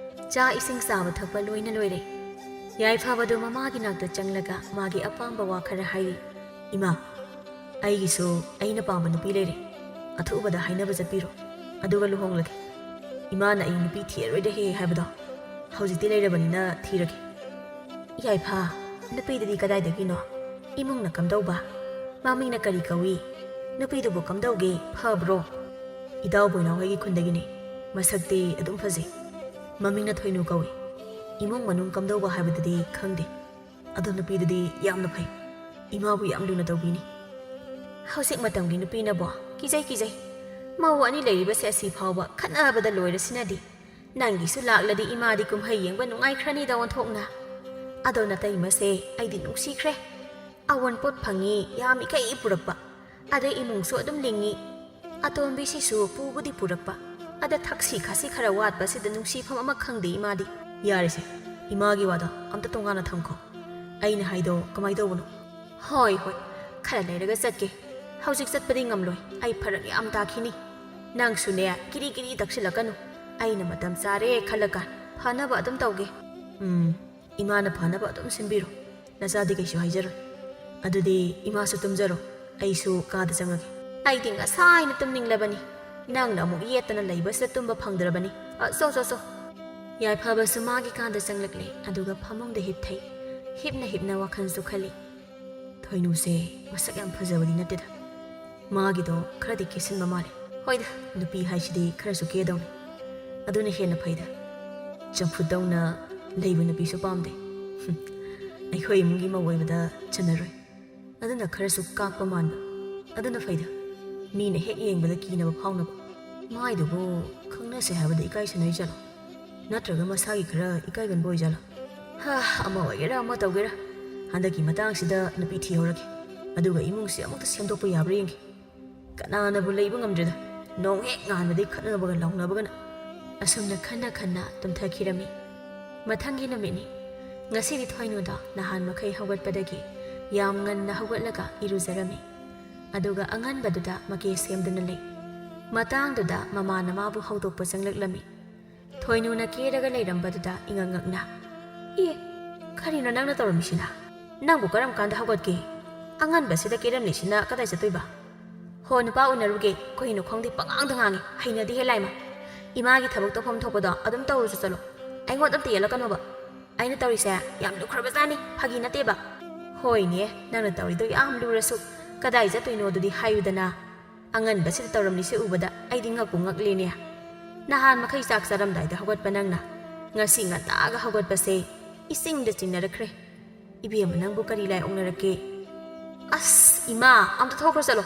ꯆꯥꯛ ꯏꯁꯤꯡ ꯆꯥꯕ ꯊꯛꯄ ꯂꯣꯏꯅ ꯂꯣꯏꯔꯦ꯫ ꯌꯥꯏꯐꯕꯗꯨ ꯃꯃꯥꯒꯤ ꯅꯥꯛꯇ ꯆꯪꯂꯒ ꯃꯥꯒꯤ ꯑꯄꯥꯝꯕ ꯋꯥ ꯈꯔ ꯍꯥꯏꯔꯤ꯫ "ꯏꯃꯥ, ꯑꯩꯒꯤꯁꯨ ꯑꯩꯅ ꯄꯥꯝꯕ ꯅꯨꯄꯤ ꯂꯩꯔꯦ꯫ ꯑꯊꯨꯕꯗ ꯍꯥꯏꯅꯕ ꯆꯠꯄꯤꯔꯣ꯫ ꯑꯗꯨꯒ ꯂꯨꯍꯣꯡꯂꯒꯦ꯫ ꯏꯃꯥꯅ ꯑꯩ ꯅꯨꯄꯤ ꯊꯤꯔꯔꯣꯏꯗ ꯍꯦ ꯍꯥꯏꯕꯗꯣ ꯍꯧꯖꯤꯛꯇꯤ ꯂꯩꯔꯕꯅꯤꯅ ꯊꯤꯔꯒꯦ꯫" "ꯌꯥꯏꯐ, ꯅꯨꯄꯤꯗꯨꯗꯤ ꯀꯗꯥꯏꯗꯒꯤꯅꯣ? ꯏꯃꯨꯡꯅ ꯀꯝꯗꯧꯕ? ꯃꯃꯤꯡꯅ ꯀꯔꯤ ꯀꯧꯏ? ꯅꯨꯄꯤꯗꯨꯕꯨ ꯀꯝꯗꯧꯒꯦ? ꯐꯕ꯭ꯔꯣ?" "ꯏꯇꯥꯎ ꯕꯣꯏꯅꯥꯎ ꯍꯣꯏꯒꯤ ꯈꯨꯟꯗꯒꯤꯅꯤ꯫ ꯃꯁꯛꯇꯤ ꯑꯗꯨꯝ ꯐꯖꯩ꯫ ꯃꯃꯤꯡꯅ ꯊꯣꯏꯅꯨ ꯀꯧꯏ꯫ ꯏꯃꯨꯡ ꯃꯅꯨꯡ ꯀꯝꯗꯧꯕ ꯍꯥꯏꯕꯗꯨꯗꯤ ꯈꯪꯗꯦ꯫ ꯑꯗꯣ ꯅꯨꯄꯤꯗꯨꯗꯤ ꯌꯥꯝꯅ ꯐꯩ꯫ ꯏꯃꯥꯕꯨ ꯌꯥꯝ ꯂꯨꯅ ꯇꯧꯕꯤꯅꯤ꯫" "ꯍꯧꯖꯤꯛ ꯃꯇꯝꯒꯤ ꯅꯨꯄꯤꯅꯕꯣ ꯀꯤꯖꯩ ꯀꯤꯖꯩ꯫ ꯃꯧ ꯑꯅꯤ ꯂꯩꯔꯤꯕꯁꯦ ꯑꯁꯤ ꯐꯥꯎꯕ ꯈꯠꯅꯕꯗ ꯂꯣꯏꯔꯁꯤꯅꯗꯤ꯫ ꯅꯪꯒꯤꯁꯨ ꯂꯥꯛꯂꯗꯤ ꯏꯃꯥꯗꯤ ꯀꯨꯝꯍꯩ ꯌꯦꯡꯕ ꯅꯨꯡꯉꯥꯏꯈ꯭ꯔꯅꯤꯗ ꯑꯣꯟꯊꯣꯛꯅ꯫ ꯑꯗꯣ ꯅꯇꯩꯃꯁꯦ ꯑꯩꯗꯤ ꯅꯨꯡꯁꯤꯈ꯭ꯔꯦ꯫ ꯑꯑꯣꯟꯄꯣꯠ ꯐꯪꯉꯤ, ꯌꯥꯝ ꯏꯀꯩ ꯄꯨꯔꯛꯄ꯫ ꯑꯗꯩ ꯏꯃꯨꯡꯁꯨ ꯑꯗꯨꯝ ꯂꯤꯡꯉꯤ꯫ ꯑꯇꯣꯝꯕꯤꯁꯤꯁꯨ ꯄꯨꯕꯨꯗꯤ ꯄꯨꯔꯛꯄ꯫ ꯑꯗ ꯊꯛꯁꯤ ꯈꯥꯁꯤ ꯈꯔ ꯋꯥꯠꯄꯁꯤꯗ ꯅꯨꯡꯁꯤꯐꯝ ꯑꯃ ꯈꯪꯗꯦ ꯏꯃꯥꯗꯤ꯫" "ꯌꯥꯔꯦꯁꯦ, ꯏꯃꯥꯒꯤ ꯋꯥꯗꯣ ꯑꯝꯇ ꯇꯣꯉꯥꯟꯅ ꯊꯝꯈꯣ꯫ ꯑꯩꯅ ꯍꯥꯏꯗꯣ ꯀꯃꯥꯏꯅ ꯇꯧꯕꯅꯣ?" "ꯍꯣꯏ, ꯍꯣꯏ, ꯈꯔ ꯂꯩꯔꯒ ꯆꯠꯀꯦ꯫ ꯍꯧꯖꯤꯛ ꯆꯠꯄꯗꯤ ꯉꯝꯂꯣꯏ, ꯑꯩ ꯐꯔꯛ ꯌꯥꯝ ꯇꯥꯈꯤꯅꯤ꯫ ꯅꯪꯁꯨꯅꯦ, ꯀꯤꯔꯤ ꯀꯤꯔꯤ ꯇꯛꯁꯤꯜꯂꯛꯀꯅꯨ꯫ ꯑꯩꯅ ꯃꯇꯝ ꯆꯥꯔꯦ ꯈꯜꯂꯀꯥꯟ ꯐꯅꯕ ꯑꯗꯨꯝ ꯇꯧꯒꯦ꯫" "ꯎꯝ, ꯏꯃꯥꯅ ꯐꯅꯕ ꯑꯗꯨꯝ ꯁꯤꯟꯕꯤꯔꯣ꯫ ꯅꯆꯥꯗꯤ ꯀꯩꯁꯨ ꯍꯥꯏꯖꯔꯣꯏ꯫ ꯑꯗꯨꯗꯤ ꯏꯃꯥꯁꯨ ꯇꯨꯝꯖꯔꯣ, ꯑꯩꯁꯨ ꯀꯥꯗ ꯆꯪꯉꯒꯦ꯫" "ꯑꯩꯗꯤ ꯉꯁꯥꯏꯅ ꯇꯨꯝꯅꯤꯡꯂꯕꯅꯤ꯫ ꯅꯪꯅ ꯑꯃꯨꯛ ꯌꯦꯠꯇꯅ ꯂꯩꯕꯁꯤꯗ ꯇꯨꯝꯕ ꯐꯪꯗ꯭ꯔꯕꯅꯤ꯫ ꯑ, ꯆꯣ, ꯆꯣ, ꯆꯣ꯫ ꯌꯥꯏꯐꯕꯁꯨ ꯃꯥꯒꯤ ꯀꯥꯗ ꯆꯪꯂꯛꯂꯦ, ꯑꯗꯨꯒ ꯐꯃꯨꯡꯗ ꯍꯤꯞꯊꯩ꯫ ꯍꯤꯞꯅ ꯍꯤꯞꯅ ꯋꯥꯈꯜꯁꯨ ꯈꯜꯂꯤ꯫ ꯊꯣꯏꯅꯨꯁꯦ ꯃꯁꯛ ꯌꯥꯝ ꯐꯖꯕꯗꯤ ꯅꯠꯇꯦꯗ꯫ ꯃꯥꯒꯤꯗꯣ ꯈꯔꯗꯤ ꯀꯦꯁꯤꯟꯕ ꯃꯥꯜꯂꯦ꯫ ꯍꯣꯏꯗ, ꯅꯨꯄꯤ ꯍꯥꯏꯁꯤꯗꯤ ꯈꯔꯁꯨ ꯀꯦꯗꯧꯅꯤ꯫ ꯑꯗꯨꯅ ꯍꯦꯟꯅ ꯐꯩꯗ꯫ ꯆꯝꯐꯨꯠꯇꯧꯅ ꯂꯩꯕ ꯅꯨꯄꯤꯁꯨ ꯄꯥꯝꯗꯦ꯫ ꯍꯨꯝ, ꯑꯩꯈꯣꯏ ꯏꯃꯨꯡꯒꯤ ꯃꯧ ꯑꯣꯏꯕꯗ ꯆꯟꯅꯔꯣꯏ꯫ ꯑꯗꯨꯅ ꯈꯔꯁꯨ ꯀꯥꯛꯄ ꯃꯥꯟꯕ꯫ ꯑꯗꯨꯅ ꯐꯩꯗ꯫ ꯃꯤꯅ ꯍꯦꯛ ꯌꯦꯡꯕꯗ ꯀꯤꯅꯕ ꯐꯥꯎꯅꯕ꯫ ꯃꯥꯏꯗꯨꯕꯨ ꯈꯪꯅꯁꯦ ꯍꯥꯏꯕꯗ ꯏꯀꯥꯏ ꯁꯥꯟꯅꯩ ꯖꯥꯠꯂꯣ? ꯅꯠꯇ꯭ꯔꯒ ꯃꯁꯥꯒꯤ ꯈꯔ ꯏꯀꯥꯏꯒꯟꯕ ꯑꯣꯏꯖꯥꯠꯂꯣ? ꯍꯥ, ꯑꯃ ꯑꯣꯏꯒꯦꯔꯥ ꯑꯃ ꯇꯧꯒꯦꯔꯥ, ꯍꯟꯗꯛꯀꯤ ꯃꯇꯥꯡꯁꯤꯗ ꯅꯨꯄꯤ ꯊꯤꯍꯧꯔꯒꯦ꯫ ꯑꯗꯨꯒ ꯏꯃꯨꯡꯁꯤ ꯑꯃꯨꯛꯇ ꯁꯦꯝꯗꯣꯛꯄ ꯌꯥꯕ꯭ꯔꯥ ꯌꯦꯡꯒꯦ꯫ ꯀꯅꯥꯅꯕꯨ ꯂꯩꯕ ꯉꯝꯗ꯭ꯔꯦꯗ, ꯅꯣꯡ ꯍꯦꯛ ꯉꯥꯟꯕꯗꯩ ꯈꯠꯅꯕꯒ ꯂꯥꯎꯅꯕꯒꯅ꯫ ꯑꯁꯨꯝꯅ ꯈꯟꯅ ꯈꯟꯅ ꯇꯨꯝꯊꯈꯤꯔꯝꯃꯤ꯫ ꯃꯊꯪꯒꯤ ꯅꯨꯃꯤꯠꯅꯤ꯫ ꯉꯁꯤꯗꯤ ꯊꯣꯏꯅꯨꯗꯣ ꯅꯍꯥꯟ ꯃꯈꯩ ꯍꯧꯒꯠꯄꯗꯒꯤ ꯌꯥꯝ ꯉꯟꯅ ꯍꯧꯒꯠꯂꯒ ꯏꯔꯨꯖꯔꯝꯃꯤ꯫ ꯑꯗꯨꯒ ꯑꯉꯟꯕꯗꯨꯗ ꯃꯀꯦ ꯁꯦꯝꯗꯨꯅ ꯂꯩ꯫ ꯃꯇꯥꯡꯗꯨꯗ ꯃꯃꯥꯅ ꯃꯥꯕꯨ ꯍꯧꯗꯣꯛꯄ ꯆꯪꯂꯛꯂꯝꯃꯤ꯫ ꯊꯣꯏꯅꯨꯅ ꯀꯦꯔꯒ ꯂꯩꯔꯝꯕꯗꯨꯗ ꯏꯉꯛ ꯉꯛꯅ, "ꯑꯦ, ꯀꯔꯤꯅꯣ ꯅꯪꯅ ꯇꯧꯔꯝꯃꯤꯁꯤꯅ? ꯅꯪꯕꯨ ꯀꯔꯝ ꯀꯥꯟꯗ ꯍꯧꯒꯠꯀꯦ? ꯑꯉꯟꯕꯁꯤꯗ ꯀꯦꯔꯝꯂꯤꯁꯤꯅ ꯀꯗꯥꯏ ꯆꯠꯇꯣꯏꯕ? ꯍꯣ, ꯅꯨꯄꯥ ꯎꯅꯔꯨꯒꯦ, ꯀꯩꯅꯣ ꯈꯪꯗꯦ, ꯄꯉꯥꯡꯗ ꯉꯥꯡꯉꯤ, ꯍꯩꯅꯗꯦꯍꯦ ꯂꯥꯏꯃ꯫ ꯏꯃꯥꯒꯤ ꯊꯕꯛ ꯇꯧꯐꯝ ꯊꯣꯛꯄꯗꯣ ꯑꯗꯨꯝ ꯇꯧꯔꯨꯆꯣ ꯆꯠꯂꯣ, ꯑꯩꯉꯣꯟꯗ ꯑꯝꯇ ꯌꯦꯠꯂꯛꯀꯅꯣꯕ꯫ ꯑꯩꯅ ꯇꯧꯔꯤꯁꯦ ꯌꯥꯝ ꯂꯨꯈ꯭ꯔꯕꯖꯥꯠꯅꯤ, ꯐꯥꯒꯤ ꯅꯠꯇꯦꯕ꯫ ꯍꯣꯏꯅꯦ, ꯅꯪꯅ ꯇꯧꯔꯤꯗꯣ ꯌꯥꯝ ꯂꯨꯔꯁꯨ ꯀꯗꯥꯏ ꯆꯠꯇꯣꯏꯅꯣ ꯑꯗꯨꯗꯤ ꯍꯥꯏꯌꯨꯗꯅ꯫ ꯑꯉꯟꯕꯁꯤꯗ ꯇꯧꯔꯝꯂꯤꯁꯦ ꯎꯕꯗ ꯑꯩꯗꯤ ꯉꯛꯄꯨ ꯉꯛꯂꯦꯅꯦ꯫ ꯅꯍꯥꯟ ꯃꯈꯩ ꯆꯥꯛ ꯆꯥꯔꯝꯗꯥꯏꯗ ꯍꯧꯒꯠꯄ ꯅꯪꯅ ꯉꯁꯤ ꯉꯟꯇꯥꯒ ꯍꯧꯒꯠꯄꯁꯦ ꯏꯆꯤꯡꯗ ꯆꯤꯡꯅꯔꯛꯈ꯭ꯔꯦ꯫ ꯏꯕꯦꯝꯃ, ꯅꯪꯕꯨ ꯀꯔꯤ ꯂꯥꯏ ꯑꯣꯛꯅꯔꯛꯀꯦ?" "ꯑꯁ, ꯏꯃꯥ, ꯑꯝꯇ ꯊꯣꯛꯈ꯭ꯔꯣ ꯆꯠꯂꯣ꯫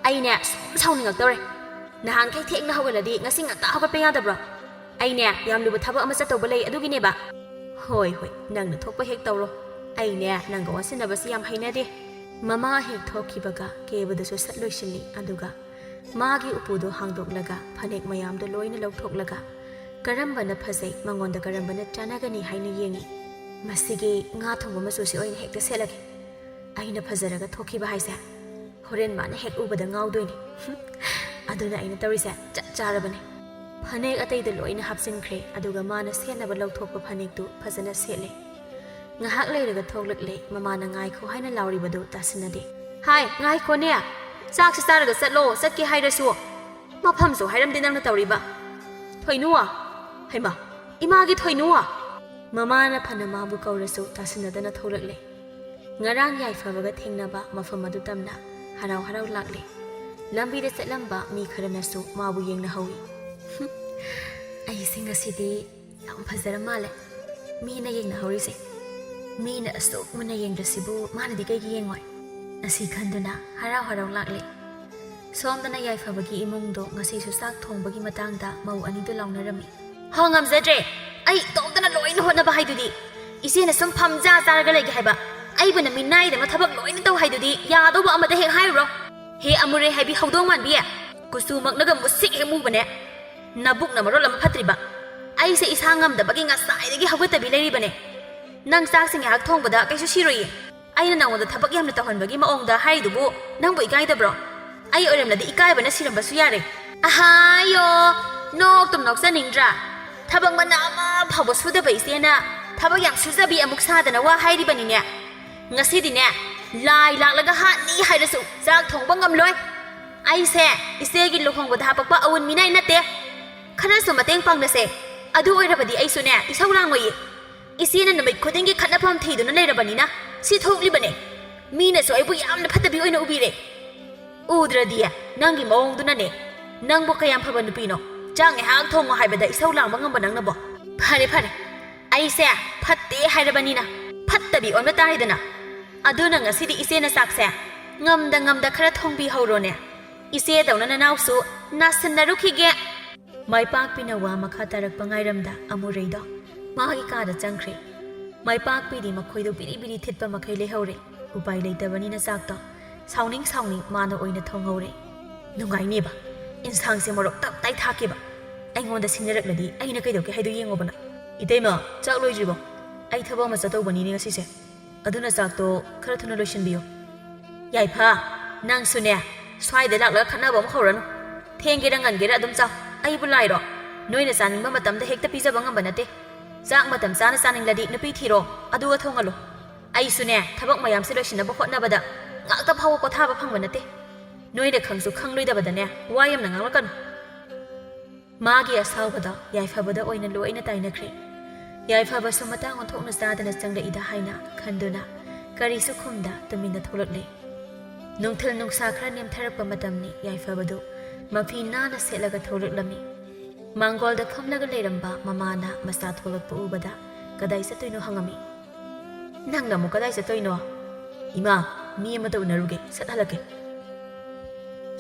ꯑꯩꯅꯦ ꯁꯨꯝ ꯁꯥꯎꯅꯤꯡꯉꯛꯇꯧꯔꯦ꯫ ꯅꯍꯥꯟꯈꯩ ꯊꯦꯡꯅ ꯍꯧꯒꯠꯂꯗꯤ ꯉꯁꯤ ꯉꯟꯇꯥ ꯍꯧꯒꯠꯄ ꯌꯥꯗꯕ꯭ꯔꯣ? ꯑꯩꯅꯦ ꯌꯥꯝ ꯂꯨꯕ ꯊꯕꯛ ꯑꯃ ꯆꯠꯇꯧꯕ ꯂꯩ, ꯑꯗꯨꯒꯤꯅꯦꯕ꯫" "ꯍꯣꯏ, ꯍꯣꯏ, ꯅꯪꯅ ꯊꯣꯛꯄ ꯍꯦꯛ ꯇꯧꯔꯣ꯫ ꯑꯩꯅꯦ ꯅꯪꯒ ꯑꯣꯟꯁꯤꯟꯅꯕꯁꯤ ꯌꯥꯝ ꯍꯩꯅꯗꯦ꯫" ꯃꯃꯥ ꯍꯦꯛ ꯊꯣꯛꯈꯤꯕꯒ ꯀꯦꯕꯗꯨꯁꯨ ꯁꯠ ꯂꯣꯏꯁꯤꯜꯂꯤ, ꯑꯗꯨꯒ ꯃꯥꯒꯤ ꯎꯄꯨꯗꯨ ꯍꯥꯡꯗꯣꯛꯂꯒ ꯐꯅꯦꯛ ꯃꯌꯥꯝꯗꯨ ꯂꯣꯏꯅ ꯂꯧꯊꯣꯛꯂꯒ ꯀꯔꯝꯕꯅ ꯐꯖꯩ, ꯃꯉꯣꯟꯗ ꯀꯔꯝꯕꯅ ꯆꯥꯟꯅꯒꯅꯤ ꯍꯥꯏꯅ ꯌꯦꯡꯉꯤ꯫ "ꯃꯁꯤꯒꯤ ꯉꯥ ꯊꯣꯡꯕ ꯃꯆꯨꯁꯤ ꯑꯣꯏꯅ ꯍꯦꯛꯇ ꯁꯦꯠꯂꯒꯦ꯫ ꯑꯩꯅ ꯐꯖꯔꯒ ꯊꯣꯛꯈꯤꯕ ꯍꯥꯏꯁꯦ ꯍꯣꯔꯦꯟ ꯃꯥꯅ ꯍꯦꯛ ꯎꯕꯗ ꯉꯥꯎꯗꯣꯏꯅꯤ꯫ ꯑꯗꯨꯅ ꯑꯩꯅ ꯇꯧꯔꯤꯁꯦ ꯆꯞ ꯆꯥꯔꯕꯅꯦ꯫" ꯐꯅꯦꯛ ꯑꯇꯩꯗ ꯂꯣꯏꯅ ꯍꯥꯞꯆꯤꯟꯈ꯭ꯔꯦ, ꯑꯗꯨꯒ ꯃꯥꯅ ꯁꯦꯠꯅꯕ ꯂꯧꯊꯣꯛꯄ ꯐꯅꯦꯛꯇꯨ ꯐꯖꯅ ꯁꯦꯠꯂꯦ꯫ ꯉꯥꯏꯍꯥꯛ ꯂꯩꯔꯒ ꯊꯣꯛꯂꯛꯂꯦ꯫ ꯃꯃꯥꯅ "ꯉꯥꯏꯈꯣ" ꯍꯥꯏꯅ ꯂꯥꯎꯔꯤꯕꯗꯨ ꯇꯥꯁꯤꯟꯅꯗꯦ꯫ "ꯍꯥꯏ, ꯉꯥꯏꯈꯣꯅꯦ! ꯆꯥꯛꯁꯤ ꯆꯥꯔꯒ ꯆꯠꯂꯣ, ꯆꯠꯀꯦ ꯍꯥꯏꯔꯁꯨ!" ꯃꯐꯝꯁꯨ ꯍꯥꯏꯔꯝꯗꯦ ꯅꯪꯅ ꯇꯧꯔꯤꯕ꯫ "ꯊꯣꯏꯅꯨ!" "ꯍꯩꯃꯥ, ꯏꯃꯥꯒꯤ ꯊꯣꯏꯅꯨ!" ꯃꯃꯥꯅ ꯐꯅ ꯃꯥꯕꯨ ꯀꯧꯔꯁꯨ ꯇꯥꯁꯤꯟꯅꯗꯅ ꯊꯣꯛꯂꯛꯂꯦ꯫ ꯉꯔꯥꯡ ꯌꯥꯏꯐꯕꯒ ꯊꯦꯡꯅꯕ ꯃꯐꯝ ꯑꯗꯨ ꯇꯝꯅ ꯍꯔꯥꯎ ꯍꯔꯥꯎ ꯂꯥꯛꯂꯦ꯫ ꯂꯝꯕꯤꯗ ꯆꯠꯂꯝꯕ ꯃꯤ ꯈꯔꯅꯁꯨ ꯃꯥꯕꯨ ꯌꯦꯡꯅꯍꯧꯏ꯫ "ꯍꯨꯝ, ꯑꯩꯁꯦ ꯉꯁꯤꯗꯤ ꯌꯥꯝ ꯐꯖꯔ ꯃꯥꯜꯂꯦ꯫ ꯃꯤꯅ ꯌꯦꯡꯅꯍꯧꯔꯤꯁꯦ, ꯃꯤꯅ ꯑꯁꯨꯛ ꯃꯨꯟꯅ ꯌꯦꯡꯗ꯭ꯔꯁꯤꯕꯨ ꯃꯥꯅꯗꯤ ꯀꯩꯒꯤ ꯌꯦꯡꯉꯣꯏ?" ꯑꯁꯤ ꯈꯟꯗꯨꯅ ꯍꯔꯥꯎ ꯍꯔꯥꯎ ꯂꯥꯛꯂꯦ꯫ ꯁꯣꯝꯗꯅ ꯌꯥꯏꯐꯕꯒꯤ ꯏꯃꯨꯡꯗꯣ ꯉꯁꯤꯁꯨ ꯆꯥꯛ ꯊꯣꯡꯕꯒꯤ ꯃꯇꯥꯡꯗ ꯃꯧ ꯑꯅꯤꯗꯨ ꯂꯥꯎꯅꯔꯝꯃꯤ꯫ "ꯍꯣ, ꯉꯝꯖꯗ꯭ꯔꯦ꯫ ꯑꯩ ꯏꯇꯣꯝꯇꯅ ꯂꯣꯏꯅ ꯍꯣꯠꯅꯕ ꯍꯥꯏꯗꯨꯗꯤ꯫ ꯏꯆꯦꯅ ꯁꯨꯝ ꯐꯝꯖꯥ ꯆꯥꯔꯒ ꯂꯩꯒꯦ ꯍꯥꯏꯕ? ꯑꯩꯕꯨꯅ ꯃꯤꯅꯥꯏꯗ ꯑꯃ ꯊꯕꯛ ꯂꯣꯏꯅ ꯇꯧ ꯍꯥꯏꯗꯨꯗꯤ ꯌꯥꯗꯧꯕ ꯑꯃꯗ ꯍꯦꯛ ꯍꯥꯏꯔꯨꯔꯣ꯫ ꯍꯦ ꯑꯃꯨꯔꯦ ꯍꯥꯏꯕꯤ ꯍꯧꯗꯣꯡ ꯃꯥꯟꯕꯤ, ꯀꯨꯆꯨꯃꯛꯅꯒ ꯃꯨꯁꯤꯛ ꯍꯦꯛ ꯃꯨꯕꯅꯦ꯫ ꯅꯕꯨꯛꯅ ꯃꯔꯣꯜ ꯑꯃ ꯐꯠꯇ꯭ꯔꯤꯕ꯫ ꯑꯩꯁꯦ ꯏꯁꯥ ꯉꯝꯗꯕꯒꯤ ꯉꯁꯥꯏꯗꯒꯤ ꯍꯧꯒꯠꯇꯕꯤ ꯂꯩꯔꯤꯕꯅꯦ꯫ ꯅꯪ ꯆꯥꯛꯁꯦ ꯉꯥꯏꯍꯥꯛ ꯊꯣꯡꯕꯗ ꯀꯩꯁꯨ ꯁꯤꯔꯣꯏꯌꯦ꯫ ꯑꯩꯅ ꯅꯉꯣꯟꯗ ꯊꯕꯛ ꯌꯥꯝꯅ ꯇꯧꯍꯟꯕꯒꯤ ꯃꯑꯣꯡꯗ ꯍꯥꯏꯔꯤꯗꯨꯕꯨ ꯅꯪꯕꯨ ꯏꯀꯥꯏꯗꯕ꯭ꯔꯣ? ꯑꯩ ꯑꯣꯏꯔꯝꯂꯗꯤ ꯏꯀꯥꯏꯕꯅ ꯁꯤꯔꯝꯕꯁꯨ ꯌꯥꯔꯦ꯫ ꯑꯍꯥꯌꯣ, ꯅꯣꯛꯇꯨꯝ ꯅꯣꯛꯆꯅꯤꯡꯗ꯭ꯔꯥ? ꯊꯕꯛ ꯃꯅꯥ ꯑꯃ ꯐꯥꯎꯕ ꯁꯨꯗꯕ ꯏꯆꯦꯅ ꯊꯕꯛ ꯌꯥꯝ ꯁꯨꯖꯕꯤ ꯑꯃꯨꯛ ꯁꯥꯗꯅ ꯋꯥ ꯍꯥꯏꯔꯤꯕꯅꯤꯅꯦ꯫ ꯉꯁꯤꯗꯤꯅꯦ, ꯂꯥꯏ ꯂꯥꯛꯂꯒ ꯍꯥꯠꯅꯤ ꯍꯥꯏꯔꯁꯨ ꯆꯥꯛ ꯊꯣꯡꯕ ꯉꯝꯂꯣꯏ꯫ ꯑꯩꯁꯦ ꯏꯆꯦꯒꯤ ꯂꯨꯍꯣꯡꯕꯗ ꯍꯥꯄꯛꯄ ꯑꯎꯟ ꯃꯤꯅꯥꯏ ꯅꯠꯇꯦ꯫ ꯈꯔꯁꯨ ꯃꯇꯦꯡ ꯄꯥꯡꯅꯁꯦ꯫ ꯑꯗꯨ ꯑꯣꯏꯔꯕꯗꯤ ꯑꯩꯁꯨꯅꯦ, ꯏꯁꯧ ꯂꯥꯡꯉꯣꯏꯌꯦ꯫ ꯏꯆꯦꯅ ꯅꯨꯃꯤꯠ ꯈꯨꯗꯤꯡꯒꯤ ꯈꯠꯅꯐꯝ ꯊꯤꯗꯨꯅ ꯂꯩꯔꯕꯅꯤꯅ ꯁꯤ ꯊꯣꯛꯂꯤꯕꯅꯦ꯫ ꯃꯤꯅꯁꯨ ꯑꯩꯕꯨ ꯌꯥꯝꯅ ꯐꯠꯇꯕꯤ ꯑꯣꯏꯅ ꯎꯕꯤꯔꯦ꯫ ꯎꯗ꯭ꯔꯗꯤ ꯅꯪꯒꯤ ꯃꯑꯣꯡꯗꯨꯅꯅꯦ, ꯅꯪꯕꯨ ꯀꯌꯥꯝ ꯐꯕ ꯅꯨꯄꯤꯅꯣ? ꯆꯥꯛ ꯉꯥꯏꯍꯥꯛ ꯊꯣꯡꯉꯣ ꯍꯥꯏꯕꯗ ꯏꯁꯧ ꯂꯥꯡꯕ ꯉꯝꯕ ꯅꯪꯅꯕꯣ? ꯐꯔꯦ, ꯐꯔꯦ, ꯑꯩꯁꯦ ꯐꯠꯇꯦ ꯍꯥꯏꯔꯕꯅꯤꯅ ꯐꯠꯇꯕꯤ ꯑꯣꯟꯕ ꯇꯥꯔꯦꯗꯅ꯫ ꯑꯗꯨꯅ ꯉꯁꯤꯗꯤ ꯏꯆꯦꯅ ꯆꯥꯛꯁꯦ ꯉꯝꯗ ꯉꯝꯗ ꯈꯔ ꯊꯣꯡꯕꯤꯍꯧꯔꯣꯅꯦ꯫ ꯏꯆꯦꯗꯧꯅ ꯅꯅꯥꯎꯁꯨ ꯅꯥꯁꯤꯟꯅꯔꯨꯈꯤꯒꯦ꯫ ꯃꯥꯏꯄꯥꯛꯄꯤꯅ ꯋꯥ ꯃꯈꯥ ꯇꯥꯔꯛꯄ ꯉꯥꯏꯔꯝꯗ ꯑꯃꯨꯔꯩꯗꯣ ꯃꯥꯒꯤ ꯀꯥꯗ ꯆꯪꯈ꯭ꯔꯦ꯫ ꯃꯥꯏꯄꯥꯛꯄꯤꯗꯤ ꯃꯈꯣꯏꯗꯣ ꯕꯤꯔꯤ ꯕꯤꯔꯤ ꯊꯤꯠꯄ ꯃꯈꯩ ꯂꯩꯍꯧꯔꯦ꯫ ꯎꯄꯥꯏ ꯂꯩꯇꯕꯅꯤꯅ ꯆꯥꯛꯇꯣ ꯁꯥꯎꯅꯤꯡ ꯁꯥꯎꯅꯤꯡ ꯃꯥꯅ ꯑꯣꯏꯅ ꯊꯣꯡꯍꯧꯔꯦ꯫ ꯅꯨꯡꯉꯥꯏꯅꯦꯕ, ꯏꯟꯁꯥꯡꯁꯦ ꯃꯣꯔꯣꯛ ꯇꯞ ꯇꯥꯏ ꯊꯥꯛꯀꯦꯕ꯫ ꯑꯩꯉꯣꯟꯗ ꯁꯤꯡꯅꯔꯛꯂꯗꯤ ꯑꯩꯅ ꯀꯩꯗꯧꯒꯦ ꯍꯥꯏꯗꯣ ꯌꯦꯡꯉꯣꯕꯅ꯫ ꯏꯇꯩꯃ, ꯆꯥꯛ ꯂꯣꯏꯗ꯭ꯔꯤꯕꯣ? ꯑꯩ ꯊꯕꯛ ꯑꯃ ꯆꯠꯇꯧꯕꯅꯤꯅꯦ ꯉꯁꯤꯁꯦ꯫ ꯑꯗꯨꯅ ꯆꯥꯛꯇꯣ ꯈꯔ ꯊꯨꯅ ꯂꯣꯏꯁꯤꯟꯕꯤꯌꯨ꯫ ꯌꯥꯏꯐ, ꯅꯪꯁꯨꯅꯦ, ꯁ꯭ꯋꯥꯏꯗ ꯂꯥꯛꯂꯒ ꯈꯠꯅꯕ ꯑꯃ ꯍꯧꯔꯅꯨ꯫ ꯊꯦꯡꯒꯦꯔ ꯉꯟꯒꯦꯔ ꯑꯗꯨꯝ ꯆꯥꯎ, ꯑꯩꯕꯨ ꯂꯥꯏꯔꯣ? ꯅꯣꯏꯅ ꯆꯥꯅꯤꯡꯕ ꯃꯇꯝꯗ ꯍꯦꯛꯇ ꯄꯤꯖꯕ ꯉꯝꯕ ꯅꯠꯇꯦ꯫ ꯆꯥꯛ ꯃꯇꯝ ꯆꯥꯅ ꯆꯥꯅꯤꯡꯂꯗꯤ ꯅꯨꯄꯤ ꯊꯤꯔꯣ, ꯑꯗꯨꯒ ꯊꯣꯡꯍꯜꯂꯣ꯫ ꯑꯩꯁꯨꯅꯦ, ꯊꯕꯛ ꯃꯌꯥꯝꯁꯦ ꯂꯣꯏꯁꯤꯟꯅꯕ ꯍꯣꯠꯅꯕꯗ ꯉꯥꯛꯇ ꯐꯥꯎꯕ ꯄꯣꯊꯥꯕ ꯐꯪꯕ ꯅꯠꯇꯦ꯫ ꯅꯣꯏꯅ ꯈꯪꯁꯨ ꯈꯪꯂꯣꯏꯗꯕꯗꯅꯦ ꯋꯥ ꯌꯥꯝꯅ ꯉꯥꯡꯂꯛꯀꯅꯨ꯫ ꯃꯥꯒꯤ ꯑꯁꯥꯎꯕꯗꯣ ꯌꯥꯏꯐꯕꯗ ꯑꯣꯏꯅ ꯂꯣꯏꯅ ꯇꯥꯏꯅꯈ꯭ꯔꯦ꯫ ꯌꯥꯏꯐꯕꯁꯨ ꯃꯇꯥꯡ ꯑꯣꯟꯊꯣꯛꯅ ꯆꯥꯗꯅ ꯆꯪꯂꯛꯏꯗ ꯍꯥꯏꯅ ꯈꯟꯗꯨꯅ ꯀꯔꯤꯁꯨ ꯈꯨꯝꯗ ꯇꯨꯃꯤꯟꯅ ꯊꯣꯛꯂꯛꯂꯦ꯫ ꯅꯨꯡꯊꯤꯜ ꯅꯨꯡꯁꯥ ꯈꯔ ꯅꯦꯝꯊꯔꯛꯄ ꯃꯇꯝꯅꯤ꯫ ꯌꯥꯏꯐꯕꯗꯨ ꯃꯐꯤ ꯅꯥꯟꯅ ꯁꯦꯠꯂꯒ ꯊꯣꯛꯂꯛꯂꯝꯃꯤ꯫ ꯃꯥꯡꯒꯣꯜꯗ ꯐꯝꯂꯒ ꯂꯩꯔꯝꯕ ꯃꯃꯥꯅ ꯃꯆꯥ ꯊꯣꯛꯂꯛꯄ ꯎꯕꯗ ꯀꯗꯥꯏ ꯆꯠꯇꯣꯏꯅꯣ ꯍꯪꯉꯝꯃꯤ꯫ "ꯅꯪꯅ ꯑꯃꯨꯛ ꯀꯗꯥꯏ ꯆꯠꯇꯣꯏꯅꯣ?" "ꯏꯃꯥ, ꯃꯤ ꯑꯃꯇ ꯎꯅꯔꯨꯒꯦ, ꯁꯠ ꯍꯜꯂꯛꯀꯦ꯫"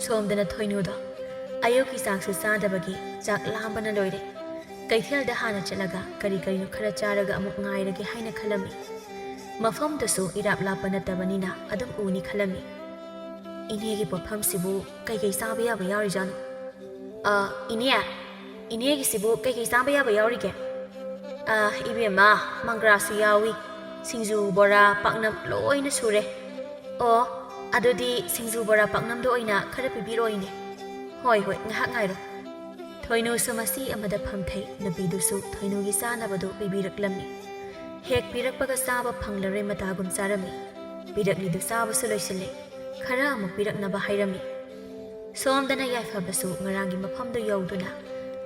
ꯁꯣꯝꯗꯅ ꯊꯣꯏꯅꯨꯗꯣ ꯑꯌꯨꯛꯀꯤ ꯆꯥꯛꯁꯨ ꯆꯥꯗꯕꯒꯤ ꯆꯥꯛ ꯂꯥꯝꯕꯅ ꯂꯣꯏꯔꯦ꯫ ꯀꯩꯊꯦꯜꯗ ꯍꯥꯟꯅ ꯆꯠꯂꯒ ꯀꯔꯤ ꯀꯔꯤꯅꯣ ꯈꯔ ꯆꯥꯔꯒ ꯑꯃꯨꯛ ꯉꯥꯏꯔꯒꯦ ꯍꯥꯏꯅ ꯈꯜꯂꯝꯃꯤ꯫ ꯃꯐꯝꯗꯨꯁꯨ ꯏꯔꯥꯞ ꯂꯥꯞꯄ ꯅꯠꯇꯕꯅꯤꯅ ꯑꯗꯨꯝ ꯎꯅꯤ ꯈꯜꯂꯝꯃꯤ꯫ "ꯏꯅꯦꯒꯤ ꯄꯣꯠꯐꯝꯁꯤꯕꯨ ꯀꯩꯀꯩ ꯆꯥꯕ ꯌꯥꯕ ꯌꯥꯎꯔꯤꯖꯥꯠꯅꯣ?" "ꯑ, ꯏꯅꯦ, ꯏꯅꯦꯒꯤꯁꯤꯕꯨ ꯀꯩꯀꯩ ꯆꯥꯕ ꯌꯥꯕ ꯌꯥꯎꯔꯤꯒꯦ?" "ꯑ, ꯏꯕꯦꯝꯃ, ꯃꯪꯒ꯭ꯔꯥꯁꯨ ꯌꯥꯎꯏ, ꯁꯤꯡꯖꯨ, ꯕꯣꯔꯥ, ꯄꯥꯛꯅꯝ ꯂꯣꯏꯅ ꯁꯨꯔꯦ꯫" "ꯑꯣ, ꯑꯗꯨꯗꯤ ꯁꯤꯡꯖꯨ, ꯕꯣꯔꯥ, ꯄꯥꯛꯅꯝꯗꯣ ꯑꯣꯏꯅ ꯈꯔ ꯄꯤꯕꯤꯔꯛꯑꯣ, ꯏꯅꯦ꯫" "ꯍꯣꯏ, ꯍꯣꯏ, ꯉꯥꯏꯍꯥꯛ ꯉꯥꯏꯔꯣ꯫" ꯊꯣꯏꯅꯨꯁꯨ ꯃꯆꯤ ꯑꯃꯗ ꯐꯝꯊꯩ꯫ ꯅꯨꯄꯤꯗꯨꯁꯨ ꯊꯣꯏꯅꯨꯒꯤ ꯆꯥꯅꯕꯗꯨ ꯄꯤꯕꯤꯔꯛꯂꯝꯃꯤ꯫ ꯍꯦꯛ ꯄꯤꯔꯛꯄꯒ ꯆꯥꯕ ꯐꯪꯂꯔꯣꯏ ꯃꯇꯥꯒꯨꯝ ꯆꯥꯔꯝꯃꯤ꯫ ꯄꯤꯔꯛꯂꯤꯗꯨ ꯆꯥꯕꯁꯨ ꯂꯣꯏꯁꯤꯜꯂꯦ꯫ ꯈꯔ ꯑꯃꯨꯛ ꯄꯤꯔꯛꯅꯕ ꯍꯥꯏꯔꯝꯃꯤ꯫ ꯁꯣꯝꯗꯅ ꯌꯥꯏꯐꯕꯁꯨ ꯉꯔꯥꯡꯒꯤ ꯃꯐꯝꯗꯨ ꯌꯧꯗꯨꯅ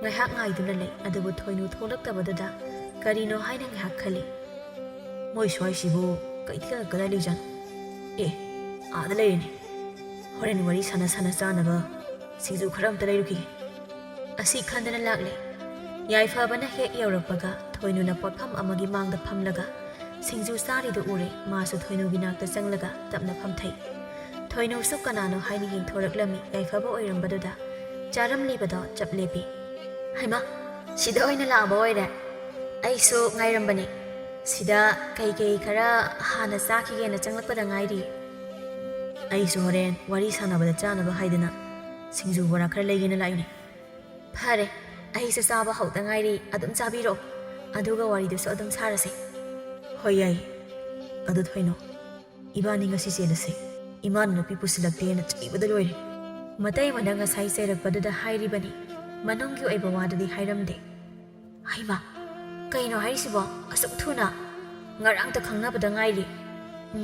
ꯉꯥꯏꯍꯥꯛ ꯉꯥꯏꯗꯨꯅ ꯂꯩ꯫ ꯑꯗꯨꯕꯨ ꯊꯣꯏꯅꯨ ꯊꯣꯛꯂꯛꯇꯕꯗꯨꯗ ꯀꯔꯤꯅꯣ ꯍꯥꯏꯅ ꯉꯥꯏꯍꯥꯛ ꯈꯜꯂꯤ꯫ "ꯃꯣꯏ ꯁ꯭ꯋꯥꯏꯁꯤꯕꯨ ꯀꯩꯊꯦꯜ ꯀꯗꯥꯏ ꯂꯩꯖꯥꯠꯅꯣ? ꯑꯦ, ꯑꯥꯗ ꯂꯩꯔꯦꯅꯦ꯫ ꯍꯣꯔꯦꯟ ꯋꯥꯔꯤ ꯁꯥꯟꯅ ꯁꯥꯟꯅ ꯆꯥꯅꯕ ꯁꯤꯡꯖꯨ ꯈꯔ ꯑꯝꯇ ꯂꯩꯔꯨꯈꯤꯒꯦ꯫" ꯑꯁꯤ ꯈꯟꯗꯅ ꯂꯥꯛꯂꯦ꯫ ꯌꯥꯏꯐꯕꯅ ꯍꯦꯛ ꯌꯧꯔꯛꯄꯒ ꯊꯣꯏꯅꯨꯅ ꯄꯣꯠꯐꯝ ꯑꯃꯒꯤ ꯃꯥꯡꯗ ꯐꯝꯂꯒ ꯁꯤꯡꯖꯨ ꯆꯥꯔꯤꯗꯨ ꯎꯔꯦ꯫ ꯃꯥꯁꯨ ꯊꯣꯏꯅꯨꯒꯤ ꯅꯥꯛꯇ ꯆꯪꯂꯒ ꯇꯞꯅ ꯐꯝꯊꯩ꯫ ꯊꯣꯏꯅꯨꯁꯨ ꯀꯅꯥꯅꯣ ꯍꯥꯏꯅ ꯌꯦꯡꯊꯣꯔꯛꯂꯝꯃꯤ꯫ ꯌꯥꯏꯐꯕ ꯑꯣꯏꯔꯝꯕꯗꯨꯗ ꯆꯥꯔꯝꯂꯤꯕꯗꯣ ꯆꯞ ꯂꯦꯞꯄꯤ꯫ "ꯍꯩꯃꯥ, ꯁꯤꯗ ꯑꯣꯏꯅ ꯂꯥꯛꯑꯕ ꯑꯣꯏꯔꯦ꯫ ꯑꯩꯁꯨ ꯉꯥꯏꯔꯝꯕꯅꯦ꯫ ꯁꯤꯗ ꯀꯩꯀꯩ ꯈꯔ ꯍꯥꯟꯅ ꯆꯥꯈꯤꯒꯦꯅ ꯆꯪꯂꯛꯄꯗ ꯉꯥꯏꯔꯤ꯫" "ꯑꯩꯁꯨ ꯍꯣꯔꯦꯟ ꯋꯥꯔꯤ ꯁꯥꯟꯅꯕꯗ ꯆꯥꯅꯕ ꯍꯥꯏꯗꯅ ꯁꯤꯡꯖꯨ ꯕꯣꯔꯥ ꯈꯔ ꯂꯩꯒꯦꯅ ꯂꯥꯛꯏꯅꯦ꯫" "ꯐꯔꯦ, ꯑꯩꯁꯨ ꯆꯥꯕ ꯍꯧꯗ ꯉꯥꯏꯔꯤ, ꯑꯗꯨꯝ ꯆꯥꯕꯤꯔꯛꯑꯣ, ꯑꯗꯨꯒ ꯋꯥꯔꯤꯗꯨꯁꯨ ꯑꯗꯨꯝ ꯁꯥꯔꯁꯦ꯫" "ꯍꯣꯏ, ꯌꯥꯏ꯫ ꯑꯗꯨ ꯊꯣꯏꯅꯣ, ꯏꯕꯥꯅꯤ ꯉꯁꯤ ꯆꯦꯜꯂꯁꯦ꯫ ꯏꯃꯥꯅ ꯅꯨꯄꯤ ꯄꯨꯁꯤꯜꯂꯛꯇꯦꯅ ꯆꯩꯕꯗ ꯂꯣꯏꯔꯦ꯫" ꯃꯇꯩꯃꯅ ꯉꯁꯥꯏ ꯆꯩꯔꯛꯄꯗꯨꯗ ꯍꯥꯏꯔꯤꯕꯅꯤ, ꯃꯅꯨꯡꯒꯤ ꯑꯣꯏꯕ ꯋꯥꯗꯨꯗꯤ ꯍꯥꯏꯔꯝꯗꯦ꯫ "ꯍꯩꯃꯥ, ꯀꯩꯅꯣ ꯍꯥꯏꯔꯤꯁꯤꯕꯣ? ꯑꯁꯨꯛ ꯊꯨꯅ? ꯉꯔꯥꯡꯇ ꯈꯪꯅꯕꯗ ꯉꯥꯏꯔꯤ꯫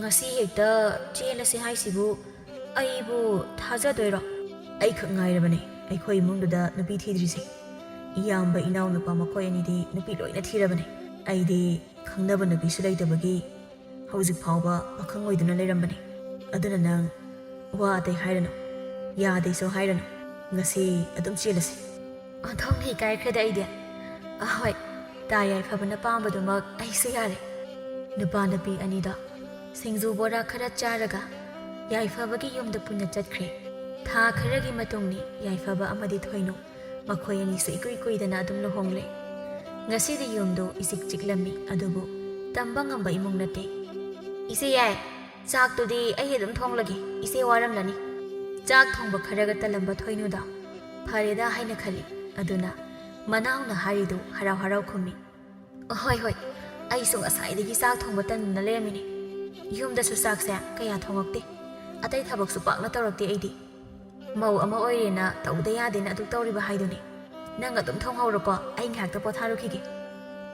ꯉꯁꯤ ꯍꯦꯛꯇ ꯆꯦꯜꯂꯁꯦ ꯍꯥꯏꯁꯤꯕꯨ? ꯑꯩꯕꯨ ꯊꯥꯖꯗꯣꯏꯔꯣ? ꯑꯩꯈꯛ ꯉꯥꯏꯔꯕꯅꯦ ꯑꯩꯈꯣꯏ ꯏꯃꯨꯡꯗꯨꯗ ꯅꯨꯄꯤ ꯊꯤꯗ꯭ꯔꯤꯁꯦ꯫ ꯏꯌꯥꯝꯕ ꯏꯅꯥꯎ ꯅꯨꯄꯥ ꯃꯈꯣꯏ ꯑꯅꯤꯗꯤ ꯅꯨꯄꯤ ꯂꯣꯏꯅ ꯊꯤꯔꯕꯅꯦ꯫ ꯑꯩꯗꯤ ꯈꯪꯅꯕ ꯅꯨꯄꯤꯁꯨ ꯂꯩꯇꯕꯒꯤ ꯍꯧꯖꯤꯛ ꯐꯥꯎꯕ ꯄꯥꯈꯪ ꯑꯣꯏꯗꯨꯅ ꯂꯩꯔꯝꯕꯅꯦ꯫ ꯑꯗꯨꯅ ꯅꯪ ꯋꯥ ꯑꯇꯩ ꯍꯥꯏꯔꯅꯨ, ꯌꯥꯗꯦꯁꯨ ꯍꯥꯏꯔꯅꯨ꯫ ꯉꯁꯤ ꯑꯗꯨꯝ ꯆꯦꯜꯂꯁꯤ꯫ ꯑꯣꯟꯊꯣꯛꯅ ꯏꯀꯥꯏꯈ꯭ꯔꯦꯗ ꯑꯩꯗꯤ꯫ ꯑꯍꯣꯏ, ꯇꯥ ꯌꯥꯏꯐꯕꯅ ꯄꯥꯝꯕꯗꯨꯃꯛ ꯑꯩꯁꯨ ꯌꯥꯔꯦ꯫ ꯅꯨꯄꯥ ꯅꯨꯄꯤ ꯑꯅꯤꯗꯣ ꯁꯤꯡꯖꯨ ꯕꯣꯔꯥ ꯈꯔ ꯆꯥꯔꯒ ꯌꯥꯏꯐꯕꯒꯤ ꯌꯨꯝꯗ ꯄꯨꯟꯅ ꯆꯠꯈ꯭ꯔꯦ꯫ ꯊꯥ ꯈꯔꯒꯤ ꯃꯇꯨꯡꯅꯤ ꯌꯥꯏꯐꯕ ꯑꯃꯗꯤ ꯊꯣꯏꯅꯨ ꯃꯈꯣꯏ ꯑꯅꯤꯁꯨ ꯏꯀꯨꯏ ꯀꯨꯏꯗꯅ ꯑꯗꯨꯝ ꯂꯨꯍꯣꯡꯂꯦ꯫ ꯉꯁꯤꯗꯤ ꯌꯨꯝꯗꯨ ꯏꯆꯤꯛ ꯆꯤꯛꯂꯝꯃꯤ, ꯑꯗꯨꯕꯨ ꯇꯝꯕ ꯉꯝꯕ ꯏꯃꯨꯡ ꯅꯠꯇꯦ꯫ "ꯏꯆꯦ ꯌꯥꯏ, ꯆꯥꯛꯇꯨꯗꯤ ꯑꯩ ꯑꯗꯨꯝ ꯊꯣꯡꯂꯒꯦ, ꯏꯆꯦ ꯋꯥꯔꯝꯂꯅꯤ꯫" ꯆꯥꯛ ꯊꯣꯡꯕ ꯈꯔꯒ ꯇꯜꯂꯝꯕ ꯊꯣꯏꯅꯨꯗ ꯐꯔꯦꯗ ꯍꯥꯏꯅ ꯈꯜꯂꯤ꯫ ꯑꯗꯨꯅ ꯃꯅꯥꯎꯅ ꯍꯥꯏꯔꯤꯗꯨ ꯍꯔꯥꯎ ꯍꯔꯥꯎ ꯈꯨꯝꯃꯤ꯫ "ꯍꯣꯏ, ꯍꯣꯏ, ꯑꯩꯁꯨ ꯉꯁꯥꯏꯗꯒꯤ ꯆꯥꯛ ꯊꯣꯡꯕ ꯇꯟꯗꯅ ꯂꯩꯔꯝꯃꯤꯅꯦ꯫ ꯌꯨꯝꯗꯁꯨ ꯆꯥꯛꯁꯦ ꯀꯌꯥ ꯊꯣꯡꯉꯛꯇꯦ꯫ ꯑꯇꯩ ꯊꯕꯛꯁꯨ ꯄꯥꯛꯅ ꯇꯧꯔꯛꯇꯦ ꯑꯩꯗꯤ꯫ ꯃꯧ ꯑꯃ ꯑꯣꯏꯔꯦꯅ ꯇꯧꯗ ꯌꯥꯗꯦꯅ ꯑꯗꯨ ꯇꯧꯔꯤꯕ ꯍꯥꯏꯗꯨꯅꯤ꯫ ꯅꯪ ꯑꯗꯨꯝ ꯊꯣꯡꯍꯧꯔꯣꯀꯣ, ꯑꯩ ꯉꯥꯏꯍꯥꯛꯇ ꯄꯣꯊꯥꯔꯨꯈꯤꯒꯦ꯫"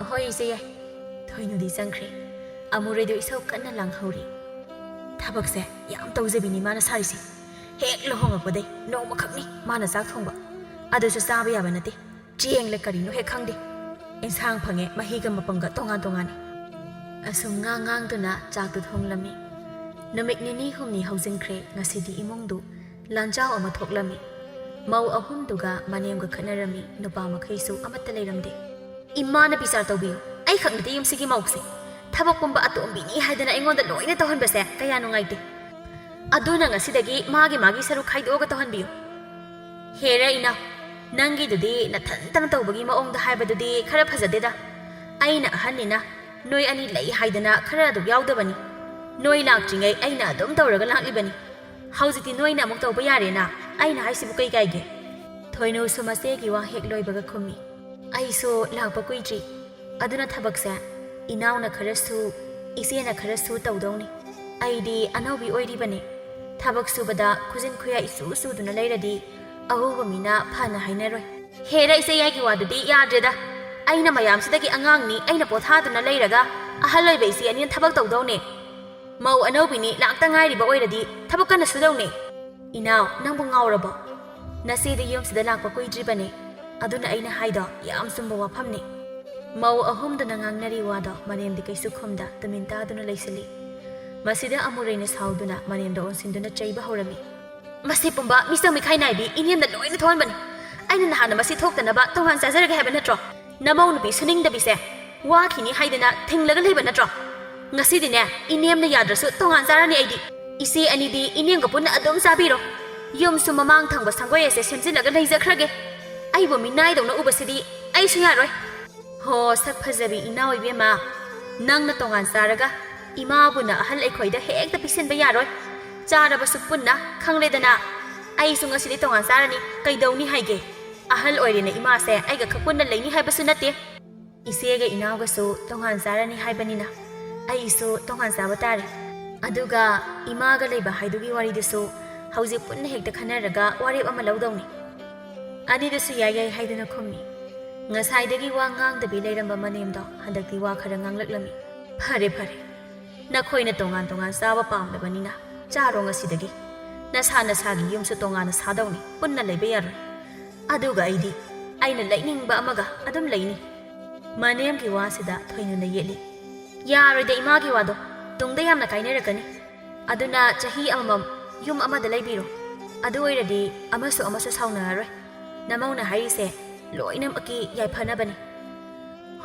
"ꯍꯣꯏ, ꯏꯆꯦ ꯌꯥꯏ꯫" ꯊꯣꯏꯅꯨꯗꯤ ꯆꯪꯈ꯭ꯔꯦ꯫ ꯑꯃꯨꯔꯩꯗꯨ ꯏꯁꯧ ꯀꯟꯅ ꯂꯥꯡꯍꯧꯔꯤ꯫ "ꯊꯕꯛꯁꯦ ꯌꯥꯝ ꯇꯧꯖꯕꯤꯅꯤ ꯃꯥꯅ ꯁꯥꯔꯤꯁꯦ꯫ ꯍꯦꯛ ꯂꯨꯍꯣꯡꯉꯛꯄꯗꯩ ꯅꯣꯡꯃꯈꯛꯅꯤ ꯃꯥꯅ ꯆꯥꯛ ꯊꯣꯡꯕ꯫ ꯑꯗꯨꯁꯨ ꯆꯥꯕ ꯌꯥꯕ ꯅꯠꯇꯦ꯫ ꯆꯦꯡꯂ ꯀꯔꯤꯅꯣ ꯍꯦꯛ ꯈꯪꯗꯦ꯫ ꯑꯦꯟꯁꯥꯡ ꯐꯪꯉꯦ, ꯃꯍꯤꯒ ꯃꯄꯪꯒ ꯇꯣꯉꯥꯟ ꯇꯣꯉꯥꯟꯅꯤ꯫" ꯑꯁꯨꯝ ꯉꯥꯡ ꯉꯥꯡꯗꯨꯅ ꯆꯥꯛꯇꯨ ꯊꯣꯡꯂꯝꯃꯤ꯫ ꯅꯨꯃꯤꯠ ꯅꯤꯅꯤ ꯍꯨꯝꯅꯤ ꯍꯧꯖꯤꯟꯈ꯭ꯔꯦ꯫ ꯉꯁꯤꯗꯤ ꯏꯃꯨꯡꯗꯨ ꯂꯥꯟꯖꯥꯎ ꯑꯃ ꯊꯣꯛꯂꯝꯃꯤ꯫ ꯃꯧ ꯑꯍꯨꯝꯗꯨꯒ ꯃꯅꯦꯝꯒ ꯈꯠꯅꯔꯝꯃꯤ꯫ ꯅꯨꯄꯥ ꯃꯈꯩꯁꯨ ꯑꯃꯠꯇ ꯂꯩꯔꯝꯗꯦ꯫ "ꯏꯃꯥꯅ ꯕꯤꯆꯥꯔ ꯇꯧꯕꯤꯌꯨ, ꯑꯩꯈꯛ ꯅꯠꯇꯦ ꯌꯨꯝꯁꯤꯒꯤ ꯃꯧꯁꯦ꯫ ꯊꯕꯛ ꯄꯨꯝꯕ ꯑꯇꯣꯝꯕꯤꯅꯤ ꯍꯥꯏꯗꯅ ꯑꯩꯉꯣꯟꯗ ꯂꯣꯏꯅ ꯇꯧꯍꯟꯕꯁꯦ ꯀꯌꯥ ꯅꯨꯡꯉꯥꯏꯇꯦ꯫ ꯑꯗꯨꯅ ꯉꯁꯤꯗꯒꯤ ꯃꯥꯒꯤ ꯃꯥꯒꯤ ꯁꯔꯨꯛ ꯈꯥꯏꯗꯣꯛꯑꯒ ꯇꯧꯍꯟꯕꯤꯌꯨ꯫" "ꯍꯦꯔ ꯏꯅꯥꯎ, ꯅꯪꯒꯤꯗꯨꯗꯤ ꯅꯊꯟꯇꯅ ꯇꯧꯕꯒꯤ ꯃꯑꯣꯡꯗ ꯍꯥꯏꯕꯗꯨꯗꯤ ꯈꯔ ꯐꯖꯗꯦꯗ꯫ ꯑꯩꯅ ꯑꯍꯟꯅꯤꯅ ꯅꯣꯏ ꯑꯅꯤ ꯂꯩ ꯍꯥꯏꯗꯅ ꯈꯔ ꯑꯗꯨꯝ ꯌꯥꯎꯗꯕꯅꯤ꯫ ꯅꯣꯏ ꯂꯥꯛꯇ꯭ꯔꯤꯉꯩ ꯑꯩꯅ ꯑꯗꯨꯝ ꯇꯧꯔꯒ ꯂꯥꯛꯂꯤꯕꯅꯤ꯫ ꯍꯧꯖꯤꯛꯇꯤ ꯅꯣꯏꯅ ꯑꯃꯨꯛ ꯇꯧꯕ ꯌꯥꯔꯦꯅ꯫ ꯑꯩꯅ ꯍꯥꯏꯁꯤꯕꯨ ꯀꯩ ꯀꯥꯏꯒꯦ?" ꯊꯣꯏꯅꯨꯁꯨ ꯃꯆꯦꯒꯤ ꯋꯥ ꯍꯦꯛ ꯂꯣꯏꯕꯒ ꯈꯨꯝꯃꯤ꯫ "ꯑꯩꯁꯨ ꯂꯥꯛꯄ ꯀꯨꯏꯗ꯭ꯔꯤ꯫ ꯑꯗꯨꯅ ꯊꯕꯛꯁꯦ ꯏꯅꯥꯎꯅ ꯈꯔꯁꯨ, ꯏꯆꯦꯅ ꯈꯔꯁꯨ ꯇꯧꯗꯧꯅꯤ꯫ ꯑꯩꯗꯤ ꯑꯅꯧꯕꯤ ꯑꯣꯏꯔꯤꯕꯅꯤ꯫ ꯊꯕꯛ ꯁꯨꯕꯗ ꯈꯨꯖꯤꯟ ꯈꯨꯌꯥ ꯏꯆꯨ ꯆꯨꯗꯨꯅ ꯂꯩꯔꯗꯤ ꯑꯎꯕ ꯃꯤꯅ ꯐꯅ ꯍꯥꯏꯅꯔꯣꯏ꯫" "ꯍꯦꯔ, ꯏꯆꯦ ꯌꯥꯏꯒꯤ ꯋꯥꯗꯨꯗꯤ ꯌꯥꯗ꯭ꯔꯦꯗ꯫ ꯑꯩꯅ ꯃꯌꯥꯝꯁꯤꯗꯒꯤ ꯑꯉꯥꯡꯅꯤ, ꯑꯩꯅ ꯄꯣꯊꯥꯗꯨꯅ ꯂꯩꯔꯒ ꯑꯍꯜ ꯑꯣꯏꯕ ꯏꯆꯦ ꯑꯅꯤꯅ ꯊꯕꯛ ꯇꯧꯗꯧꯅꯦ꯫ ꯃꯧ ꯑꯅꯧꯕꯤꯅꯤ, ꯂꯥꯛꯇ ꯉꯥꯏꯔꯤꯕ ꯑꯣꯏꯔꯗꯤ ꯊꯕꯛ ꯀꯟꯅ ꯁꯨꯗꯧꯅꯦ꯫ ꯏꯅꯥꯎ, ꯅꯪꯕꯨ ꯉꯥꯎꯔꯕꯣ? ꯅꯆꯦꯗꯤ ꯌꯨꯝꯁꯤꯗ ꯂꯥꯛꯄ ꯀꯨꯏꯗ꯭ꯔꯤꯕꯅꯦ꯫ ꯑꯗꯨꯅ ꯑꯩꯅ ꯍꯥꯏꯗꯣ ꯌꯥꯝ ꯆꯨꯝꯕ ꯋꯥꯐꯝꯅꯤ꯫ ꯃꯧ ꯑꯍꯨꯝꯗꯨꯅ ꯉꯥꯡꯅꯔꯤ ꯋꯥꯗꯣ ꯃꯅꯦꯝꯗꯤ ꯀꯩꯁꯨ ꯈꯨꯝꯗ ꯇꯨꯃꯤꯟ ꯇꯥꯗꯨꯅ ꯂꯩꯁꯤꯜꯂꯤ꯫ ꯃꯁꯤꯗ ꯑꯃꯨꯔꯩꯅ ꯁꯥꯎꯗꯨꯅ ꯃꯅꯦꯝꯗ ꯑꯣꯟꯁꯤꯟꯗꯨꯅ ꯆꯩꯕ ꯍꯧꯔꯝꯃꯤ꯫ "ꯃꯁꯤ ꯄꯨꯝꯕ ꯃꯤꯆꯪ ꯃꯤꯈꯥꯏ ꯅꯥꯏꯕꯤ ꯏꯅꯦꯝꯅ ꯂꯣꯏꯅ ꯊꯣꯛꯍꯟꯕꯅꯤ꯫ ꯑꯩꯅ ꯅꯍꯥꯟꯅ ꯃꯁꯤ ꯊꯣꯛꯇꯅꯕ ꯇꯣꯉꯥꯟ ꯆꯥꯖꯔꯒꯦ ꯍꯥꯏꯕ ꯅꯠꯇ꯭ꯔꯣ? ꯅꯃꯧ ꯅꯨꯄꯤ ꯁꯨꯅꯤꯡꯗꯕꯤꯁꯦ ꯋꯥꯈꯤꯅꯤ ꯍꯥꯏꯗꯅ ꯊꯤꯡꯂꯒ ꯂꯩꯕ ꯅꯠꯇ꯭ꯔꯣ? ꯉꯁꯤꯗꯤꯅꯦ, ꯏꯅꯦꯝꯅ ꯌꯥꯗ꯭ꯔꯁꯨ ꯇꯣꯉꯥꯟ ꯆꯥꯔꯅꯤ ꯑꯩꯗꯤ꯫ ꯏꯆꯦ ꯑꯅꯤꯗꯤ ꯏꯅꯦꯝꯒ ꯄꯨꯟꯅ ꯑꯗꯨꯝ ꯆꯥꯕꯤꯔꯣ꯫ ꯌꯨꯝꯁꯨ ꯃꯃꯥꯡ ꯊꯪꯕ ꯁꯪꯒꯣꯏ ꯑꯁꯦ ꯁꯦꯝꯖꯤꯜꯂꯒ ꯂꯩꯖꯈ꯭ꯔꯒꯦ꯫ ꯑꯩꯕꯨ ꯃꯤꯅꯥꯏꯗꯧꯅ ꯎꯕꯁꯤꯗꯤ ꯑꯩꯁꯨ ꯌꯥꯔꯣꯏ"꯫ "ꯍꯣ, ꯁꯛ ꯐꯖꯕꯤ ꯏꯅꯥꯎ ꯏꯕꯦꯝꯃ, ꯅꯪꯅ ꯇꯣꯉꯥꯟ ꯆꯥꯔꯒ ꯏꯃꯥꯕꯨꯅ ꯑꯍꯜ ꯑꯩꯈꯣꯏꯗ ꯍꯦꯛꯇ ꯄꯤꯁꯤꯟꯕ ꯌꯥꯔꯣꯏ꯫ ꯆꯥꯔꯕꯁꯨ ꯄꯨꯟꯅ, ꯈꯪꯂꯦꯗꯅ꯫ ꯑꯩꯁꯨ ꯉꯁꯤꯗꯤ ꯇꯣꯉꯥꯟ ꯆꯥꯔꯅꯤ, ꯀꯩꯗꯧꯅꯤ ꯍꯥꯏꯒꯦ? ꯑꯍꯜ ꯑꯣꯏꯔꯦꯅ ꯏꯃꯥꯁꯦ ꯑꯩꯒ ꯈꯛ ꯄꯨꯟꯅ ꯂꯩꯅꯤ ꯍꯥꯏꯕꯁꯨ ꯅꯠꯇꯦ꯫ ꯏꯆꯦꯒ ꯏꯅꯥꯎꯒꯁꯨ ꯇꯣꯉꯥꯟ ꯆꯥꯔꯅꯤ ꯍꯥꯏꯕꯅꯤꯅ ꯑꯩꯁꯨ ꯇꯣꯉꯥꯟ ꯆꯥꯕ ꯇꯥꯔꯦ꯫ ꯑꯗꯨꯒ ꯏꯃꯥꯒ ꯂꯩꯕ ꯍꯥꯏꯗꯨꯒꯤ ꯋꯥꯔꯤꯗꯨꯁꯨ ꯍꯧꯖꯤꯛ ꯄꯨꯟꯅ ꯍꯦꯛꯇ ꯈꯟꯅꯔꯒ ꯋꯥꯔꯦꯞ ꯑꯃ ꯂꯧꯗꯧꯅꯤ"꯫ ꯑꯅꯤꯗꯨꯁꯨ ꯌꯥꯏ ꯌꯥꯏ ꯍꯥꯏꯗꯨꯅ ꯈꯨꯝꯃꯤ꯫ ꯉꯁꯥꯏꯗꯒꯤ ꯋꯥ ꯉꯥꯡꯗꯕꯤ ꯂꯩꯔꯝꯕ ꯃꯅꯦꯝꯗꯣ ꯍꯟꯗꯛꯇꯤ ꯋꯥ ꯈꯔ ꯉꯥꯡꯂꯛꯂꯝꯃꯤ꯫ "ꯐꯔꯦ ꯐꯔꯦ, ꯅꯈꯣꯏꯅ ꯇꯣꯉꯥꯟ ꯇꯣꯉꯥꯟ ꯆꯥꯕ ꯄꯥꯝꯂꯕꯅꯤꯅ ꯆꯥꯔꯣ ꯉꯁꯤꯗꯒꯤ꯫ ꯅꯁꯥ ꯅꯁꯥꯒꯤ ꯌꯨꯝꯁꯨ ꯇꯣꯉꯥꯟꯅ ꯁꯥꯗꯧꯅꯤ, ꯄꯨꯟꯅ ꯂꯩꯕ ꯌꯥꯔꯣꯏ꯫ ꯑꯗꯨꯒ ꯑꯩꯗꯤ ꯑꯩꯅ ꯂꯩꯅꯤꯡꯕ ꯑꯃꯒ ꯑꯗꯨꯝ ꯂꯩꯅꯤ"꯫ ꯃꯅꯦꯝꯒꯤ ꯋꯥꯁꯤꯗ ꯊꯣꯏꯅꯨꯅ ꯌꯦꯠꯂꯤ꯫ "ꯌꯥꯔꯣꯏꯗ ꯏꯃꯥꯒꯤ ꯋꯥꯗꯣ, ꯇꯨꯡꯗ ꯌꯥꯝꯅ ꯀꯥꯏꯅꯔꯛꯀꯅꯤ꯫ ꯑꯗꯨꯅ ꯆꯍꯤ ꯑꯃꯃꯝ ꯌꯨꯝ ꯑꯃꯗ ꯂꯩꯕꯤꯔꯣ꯫ ꯑꯗꯨ ꯑꯣꯏꯔꯗꯤ ꯑꯃꯁꯨ ꯑꯃꯁꯨ ꯁꯥꯎꯅꯔꯔꯣꯏ꯫ ꯅꯃꯧꯅ ꯍꯥꯏꯔꯤꯁꯦ ꯂꯣꯏꯅꯃꯛꯀꯤ ꯌꯥꯏꯐꯅꯕꯅꯤ"꯫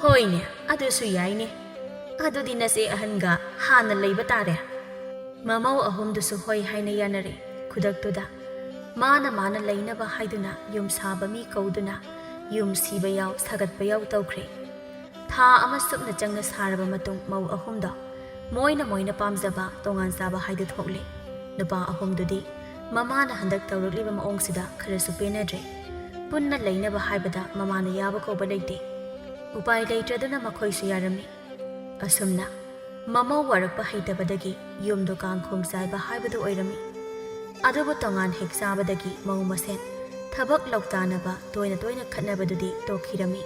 "ꯍꯣꯏꯅꯦ, ꯑꯗꯨꯁꯨ ꯌꯥꯏꯅꯦ꯫ ꯑꯗꯨꯗꯤ ꯅꯆꯦ ꯑꯍꯟꯒ ꯍꯥꯟꯅ ꯂꯩꯕ ꯇꯥꯔꯦ"꯫ ꯃꯃꯧ ꯑꯍꯨꯝꯗꯨꯁꯨ ꯍꯣꯏ ꯍꯥꯏꯅ ꯌꯥꯅꯔꯦ꯫ ꯈꯨꯗꯛꯇꯨꯗ ꯃꯥꯅ ꯃꯥꯅ ꯂꯩꯅꯕ ꯍꯥꯏꯗꯨꯅ ꯌꯨꯝ ꯁꯥꯕ ꯃꯤ ꯀꯧꯗꯨꯅ ꯌꯨꯝ ꯁꯤꯕ ꯌꯥꯎ ꯁꯥꯒꯠꯄ ꯌꯥꯎ ꯇꯧꯈ꯭ꯔꯦ꯫ ꯊꯥ ꯑꯃ ꯆꯨꯞꯅ ꯆꯪꯅ ꯁꯥꯔꯕ ꯃꯇꯨꯡ ꯃꯧ ꯑꯍꯨꯝꯗꯣ ꯃꯣꯏꯅ ꯃꯣꯏꯅ ꯄꯥꯝꯖꯕ ꯇꯣꯉꯥꯟ ꯆꯥꯕ ꯍꯥꯏꯗꯨ ꯊꯣꯛꯂꯦ꯫ ꯅꯨꯄꯥ ꯑꯍꯨꯝꯗꯨꯗꯤ ꯃꯃꯥꯅ ꯍꯟꯗꯛ ꯇꯧꯔꯛꯂꯤꯕ ꯃꯑꯣꯡꯁꯤꯗ ꯈꯔꯁꯨ ꯄꯦꯟꯅꯗ꯭ꯔꯦ꯫ ꯄꯨꯟꯅ ꯂꯩꯅꯕ ꯍꯥꯏꯕꯗ ꯃꯃꯥꯅ ꯌꯥꯕ ꯀꯧꯕ ꯂꯩꯇꯦ꯫ ꯎꯄꯥꯏ ꯂꯩꯇ꯭ꯔꯗꯨꯅ ꯃꯈꯣꯏꯁꯨ ꯌꯥꯔꯝꯃꯤ꯫ ꯑꯁꯨꯝꯅ ꯃꯃꯧ ꯋꯥꯔꯛꯄ ꯍꯩꯇꯕꯗꯒꯤ ꯌꯨꯝꯗꯣ ꯀꯥꯡꯈꯣꯡ ꯆꯥꯏꯕ ꯍꯥꯏꯕꯗꯨ ꯑꯣꯏꯔꯝꯃꯤ꯫ ꯑꯗꯨꯕꯨ ꯇꯣꯉꯥꯟ ꯍꯦꯛ ꯆꯥꯕꯗꯒꯤ ꯃꯧ ꯃꯁꯦꯟ ꯊꯕꯛ ꯂꯧꯇꯥꯅꯕ ꯇꯣꯏꯅ ꯇꯣꯏꯅ ꯈꯠꯅꯕꯗꯨꯗꯤ ꯇꯣꯛꯈꯤꯔꯝꯃꯤ꯫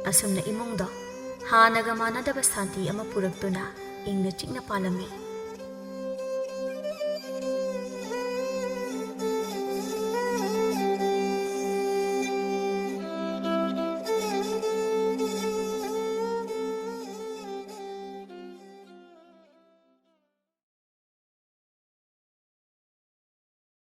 ꯑꯁꯨꯝꯅ ꯏꯃꯨꯡꯗꯣ ꯍꯥꯟꯅꯒ ꯃꯥꯟꯅꯗꯕ ꯁꯥꯟꯇꯤ ꯑꯃ ꯄꯨꯔꯛꯇꯨꯅ ꯏꯪꯅ ꯆꯤꯛꯅ ꯄꯥꯜꯂꯝꯃꯤ꯫